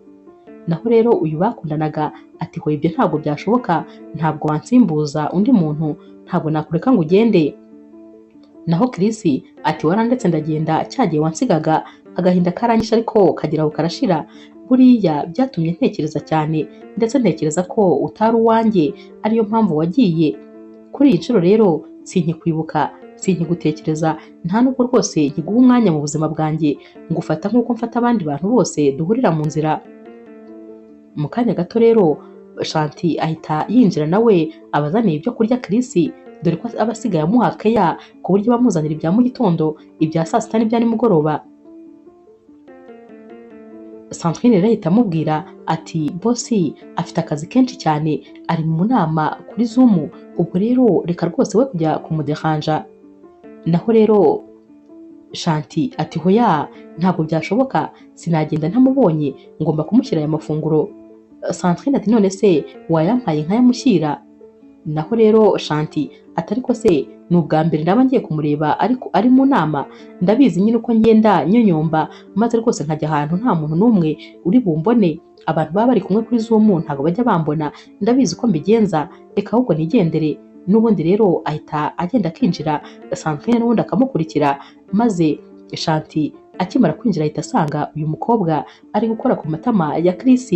Naho rero uyu bakundanaga ati hoya ibyo ntabwo byashoboka, ntabwo wansimbuza undi muntu, ntabwo nakureka ngo ugende. Naho Chris ati warandetse ndagenda cyagiye wansigaga, agahinda karanyishe ariko kageraho karashira, buriya byatumye ntekereza cyane ndetse ntekereza ko utari uwanjye ariyo mpamvu wagiye. Kuri iyi nshuro rero sinkikwibuka, sinkigutekereza, nta nubwo rwose nkiguha umwanya mu buzima bwanjye, ngufata nk'uko mfata abandi bantu bose duhurira mu nzira. Mu kanya gato rero Shanti ahita yinjira nawe abazaniye ibyo kurya Chris, dore ko aba asigaye amuha keya ku buryo bamuzanira ibya mu gitondo, ibya saa sita n'ibya nimugoroba. Sandrine rero ahita amubwira ati bosi afite akazi kenshi cyane ari mu nama kuri Zoom, ubwo rero reka rwose we kujya kumuderanja. Naho rero Shanti ati hoya ntabwo byashoboka sinagenda ntamubonye ngomba kumushyira aya mafunguro. Sandrine ati none se wayampaye nkayamushyira? Naho rero Shanti ati ariko se ni ubwa mbere naba ngiye kumureba ariko ari mu nama, ndabizi nyine uko ngenda nyonyomba maze rwose nkajya ahantu nta muntu n'umwe uri bumbone, abantu baba bari kumwe kuri Zoom ntabwo bajya bambona, ndabizi uko mbigenza, reka ahubwo nigendere. N'ubundi rero ahita agenda akinjira, Sandrine n'ubundi akamukurikira, maze Shanti akimara kwinjira ahita asanga uyu mukobwa ari gukora ku matama ya Chris,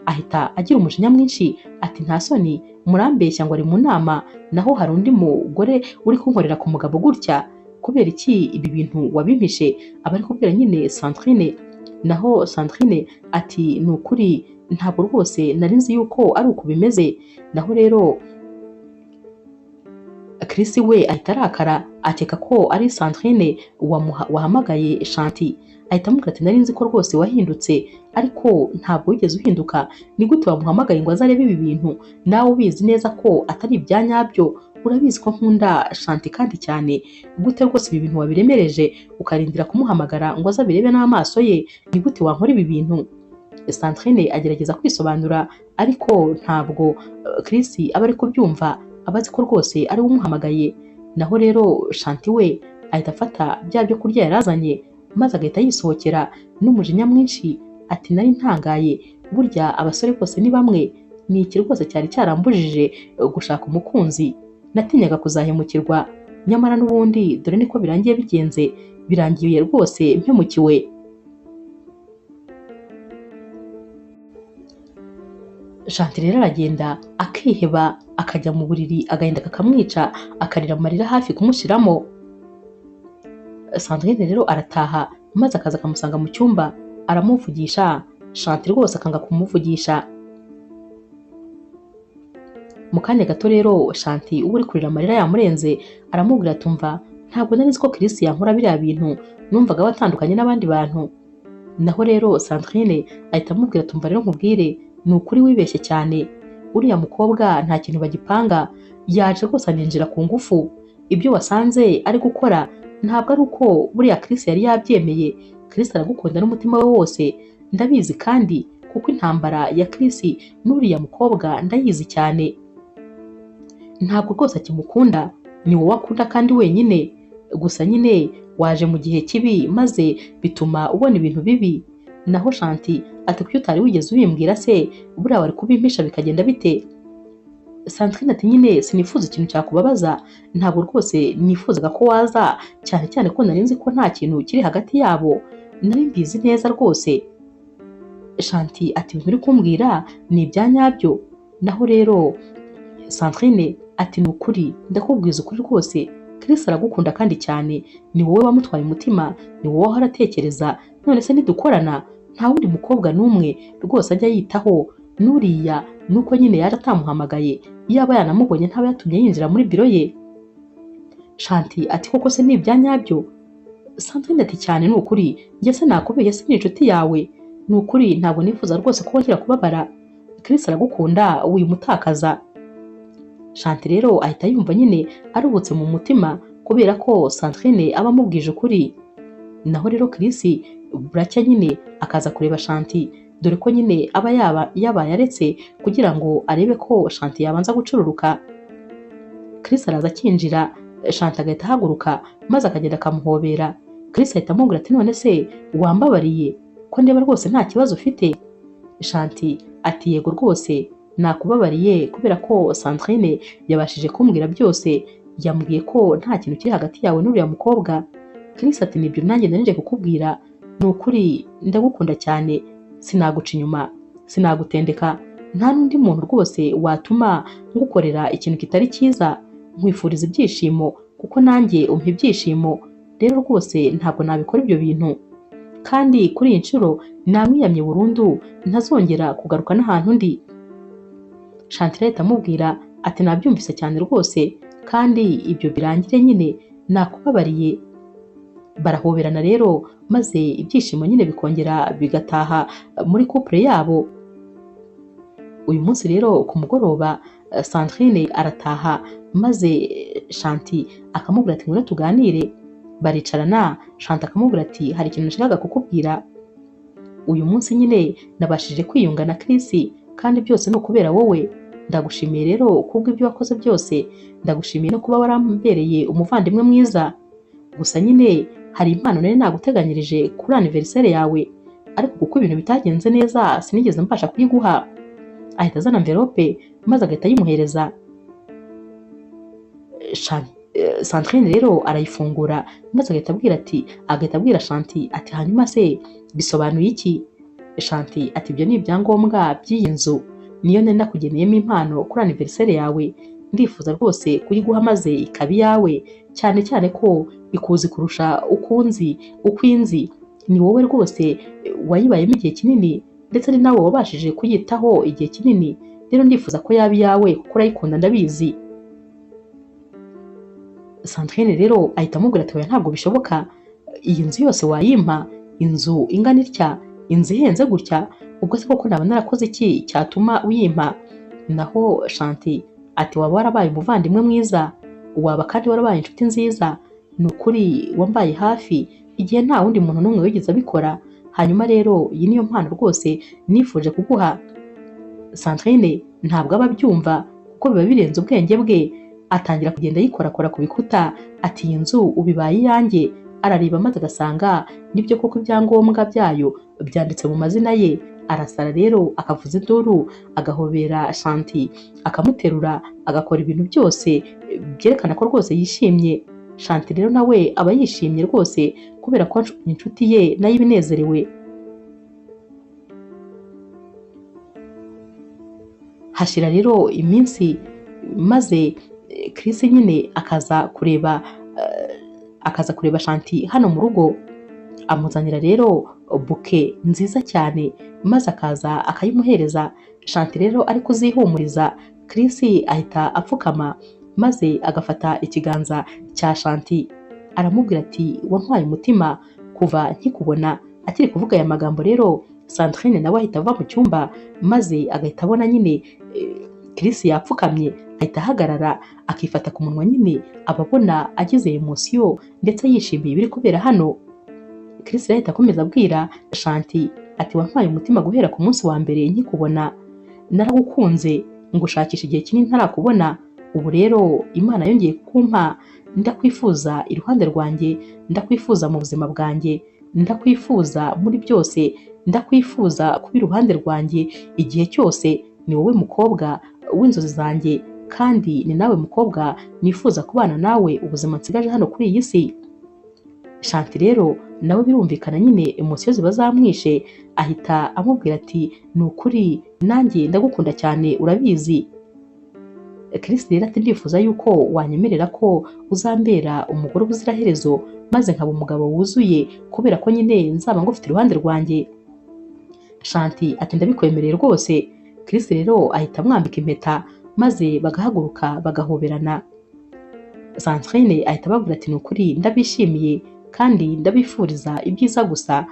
ahita agira umujinya mwinshi ati nta soni murambeshya ngo ari mu nama, naho hari undi mugore uri kunkorera ku mugabo gutya, kubera iki ibi bintu wabimpishe? Aba ari kubwira nyine Sandrine. Naho Sandrine ati ni ukuri ntabwo rwose nari nzi yuko ari uku bimeze. Naho rero Chris we ahita arakara akeka ko ari Sandrine wahamagaye Shanti, ahita amubwira ati nari nzi ko rwose wahindutse ariko ntabwo wigeze uhinduka, ni gute wamuhamagaye ngo azarebe ibi bintu nawe ubizi neza ko atari ibya nyabyo, urabizi ko nkunda Shanti kandi cyane, gute rwose ibi bintu wabiremereje ukarindira kumuhamagara ngo azabirebe n'amaso ye, ni gute wankora ibi bintu? Sandrine agerageza kwisobanura ariko ntabwo Chris aba ari kubyumva, aba azi ko rwose ari we umuhamagaye. Naho rero Shanti we ahita afata bya byo kurya yarazanye maze agahita yisohokera n'umujinya mwinshi ati nari ntangaye, burya abasore bose ni bamwe, ni iki rwose cyari cyarambujije gushaka umukunzi, natinyaga kuzahemukirwa, nyamara n'ubundi dore niko birangiye bigenze, birangiye rwose mpemukiwe. Shanti rero aragenda akiheba akajya mu buriri agahinda kakamwica akarira amarira hafi kumushiramo. Sandrine rero arataha maze akaza akamusanga mu cyumba aramuvugisha, Shanti rwose akanga kumuvugisha. Mu kanya gato rero Shanti uba uri kurira amarira yamurenze aramubwira atumva ntabwo nari nzi ko Chris yankora biriya bintu, numvaga watandukanye n'abandi bantu. Naho rero Sandrine ahita amubwira atumva rero nkubwire ni ukuri wibeshye cyane, uriya mukobwa nta kintu bagipanga, yaje rwose aninjira ku ngufu, ibyo wasanze ari gukora ntabwo ari uko buriya Chris yari yabyemeye, Chris aragukunda n'umutima we wose ndabizi kandi kuko intambara ya Chris n'uriya mukobwa ndayizi cyane, ntabwo rwose akimukunda, ni wowe akunda kandi wenyine, gusa nyine waje mu gihe kibi maze bituma ubona ibintu bibi. Naho Shanti ati kuki utari wigeze ubimbwira se, buriya wari kubimpisha bikagenda bite? Sandrine ati nyine sinifuza ikintu cyakubabaza, ntabwo rwose nifuzaga ko waza, cyane cyane ko nari nzi ko nta kintu kiri hagati yabo, nari mbizi neza rwose. Shanti ati ibintu uri kumbwira ni ibya nyabyo. Naho rero Sandrine ati ni ukuri ndakubwiza ukuri rwose, Chris aragukunda kandi cyane, ni wowe wamutwaye umutima, ni wowe ahora atekereza, none se nidukorana nta wundi mukobwa n'umwe rwose ajya yitaho, n'uriya nuko nyine yaje atamuhamagaye, iyaba yanamubonye ntaba yatumye yinjira muri biro ye. Shanti ati koko se ni ibya nyabyo? Sandrine ati cyane ni ukuri, njye se nakubeshye, se ni inshuti yawe, ni ukuri ntabwo nifuza rwose ko wongera kubabara, Chris aragukunda wimutakaza. Shanti rero ahita yumva nyine aruhutse mu mutima kubera ko Sandrine aba amubwije ukuri. Naho rero Chris buracya nyine akaza kureba Shanti, dore ko nyine aba yabaye aretse kugira ngo arebe ko Shanti yabanza gucururuka. Chris araza akinjira, Shanti agahita ahaguruka maze akagenda akamuhobera. Chris ahita amubwira ati none se wambabariye ko ndeba rwose nta kibazo ufite? Shanti ati yego rwose nakubabariye kubera ko Sandrine yabashije kumbwira byose, yambwiye ko nta kintu kiri hagati yawe n'uriya mukobwa. Chris ati nibyo nanjye nari kukubwira, ni ukuri ndagukunda cyane, sinaguca inyuma, sinagutendeka, nta n'undi muntu rwose watuma ngukorera ikintu kitari cyiza, nkwifuriza ibyishimo kuko nanjye umpa ibyishimo, rero rwose ntabwo nabikora ibyo bintu, kandi kuri iyi nshuro namwiyamye burundu, ntazongera kugaruka n'ahantu ndi. Shanti ahita amubwira ati nabyumvise cyane rwose, kandi ibyo birangire nyine nakubabariye. Barahoberana rero maze ibyishimo nyine bikongera bigataha muri couple yabo. Uyu munsi rero ku mugoroba Sandrine arataha maze Shanti akamubwira ati ngwino tuganire. Baricarana, Shanti akamubwira ati hari ikintu nashakaga kukubwira, uyu munsi nyine nabashije kwiyunga na Chris kandi byose ni ukubera wowe, ndagushimiye rero kubw'ibyo wakoze byose, ndagushimiye no kuba warambereye umuvandimwe mwiza, gusa nyine hari impano nari naguteganyirije kuri anniversaire yawe, ariko kuko ibintu bitagenze neza sinigeze mbasha kuyiguha. Ahita azana envelope maze agahita ayimuhereza. Sandrine rero arayifungura maze agahita abwira ati, agahita abwira Shanti ati hanyuma se bisobanuye iki? Shanti ati ibyo ni ibyangombwa by'iyi nzu, niyo nari nakugeneyemo impano kuri anniversaire yawe, ndifuza rwose kuyiguha maze ikaba iyawe, cyane cyane ko ikuzi kurusha ukunzi ukwinzi, ni wowe rwose wayibayemo igihe kinini ndetse ni nawe wabashije kuyitaho igihe kinini, rero ndifuza ko yaba iyawe kuko urayikunda ndabizi. Sandrine rero ahita amubwira ati oya ntabwo bishoboka, iyi nzu yose wayimpa, inzu ingana itya, inzu ihenze gutya, ubwo se koko naba narakoze iki cyatuma uyimpa? Naho Shanti ati waba warabaye umuvandimwe mwiza, waba kandi warabaye inshuti nziza, ni ukuri wambaye hafi igihe nta wundi muntu n'umwe wigeze abikora, hanyuma rero iyi niyo mpano rwose nifuje kuguha. Sandrine ntabwo aba abyumva kuko biba birenze ubwenge bwe, atangira kugenda yikorakora ku bikuta ati iyi nzu ubibaye iyanjye. Arareba maze agasanga nibyo koko ibyangombwa byayo byanditse mu mazina ye. Arasara rero akavuza induru, agahobera Shanti, akamuterura, agakora ibintu byose byerekana ko rwose yishimye. Shanti rero nawe aba yishimye rwose kubera ko inshuti ye nayo ibinezerewe. Hashira rero iminsi maze Chris nyine akaza kureba Shanti hano mu rugo, amuzanira rero buke nziza cyane maze akaza akayimuhereza. Shanti rero ari kuzihumuriza, Chris ahita apfukama maze agafata ikiganza cya Shanti aramubwira ati wantwaye umutima kuva nkikubona. Akiri kuvuga aya magambo rero Sandrine nawe ahita ava mu cyumba maze agahita abona nyine Chris yapfukamye, ahita ahagarara akifata ku munwa nyine ababona agize emotion ndetse yishimiye ibiri kubera hano. Chris ahita akomeza abwira Shanti ati wantwaye umutima guhera ku munsi wa mbere nkikubona, naragukunze ngushakisha igihe kinini ntarakubona, ubu rero Imana yongeye kumpa, ndakwifuza iruhande rwanjye, ndakwifuza mu buzima bwanjye, ndakwifuza muri byose, ndakwifuza kuba iruhande rwanjye igihe cyose, ni wowe mukobwa w'inzozi zanjye kandi ni nawe mukobwa nifuza kubana nawe ubuzima nsigaje hano kuri iyi si. Shanti rero nawe birumvikana nyine emosiyo ziba zamwishe, ahita amubwira ati ni ukuri nanjye ndagukunda cyane urabizi. Chris rero ati ndifuza yuko wanyemerera ko uzambera umugore ubuziraherezo, maze nkaba umugabo wuzuye kubera ko nyine nzaba ngufite iruhande rwanjye. Shanti ati ndabikwemereye rwose. Chris rero ahita amwambika impeta maze bagahaguruka bagahoberana. Sandrine ahita ababwira ati ni ukuri ndabishimiye kandi ndabifuriza ibyiza gusa,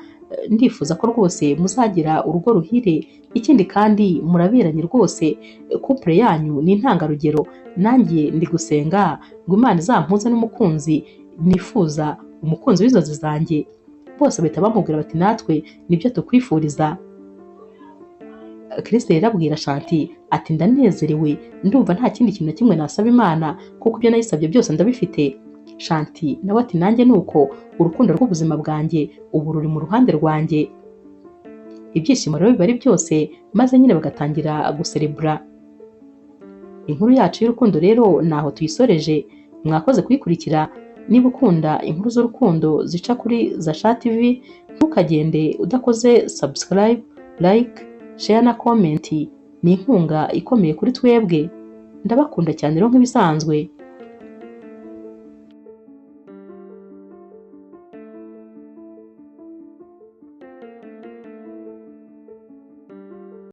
ndifuza ko rwose muzagira urugo ruhire, ikindi kandi muraberanye rwose, couple yanyu ni intangarugero, nanjye ndi gusenga ngo Imana izampuze n'umukunzi nifuza, umukunzi w'inzozi zanjye. Bose bahita bamubwira bati natwe nibyo tukwifuriza. Chris rero abwira Shanti ati ndanezerewe, ndumva nta kindi kintu na kimwe nasaba Imana kuko ibyo nayisabye byose ndabifite. Shanti nawe ati nanjye nuko urukundo rw'ubuzima bwanjye ubu ruri mu ruhande rwanjye. Ibyishimo rero biba ari byose, maze nyine bagatangira guserebura. Inkuru yacu y'urukundo rero naho tuyisoreje, mwakoze kuyikurikira. Niba ukunda inkuru z'urukundo zica kuri Zasha TV, ntukagende udakoze subscribe, like, share na comment. Ni inkunga ikomeye kuri twebwe. Ndabakunda cyane rero nk'ibisanzwe.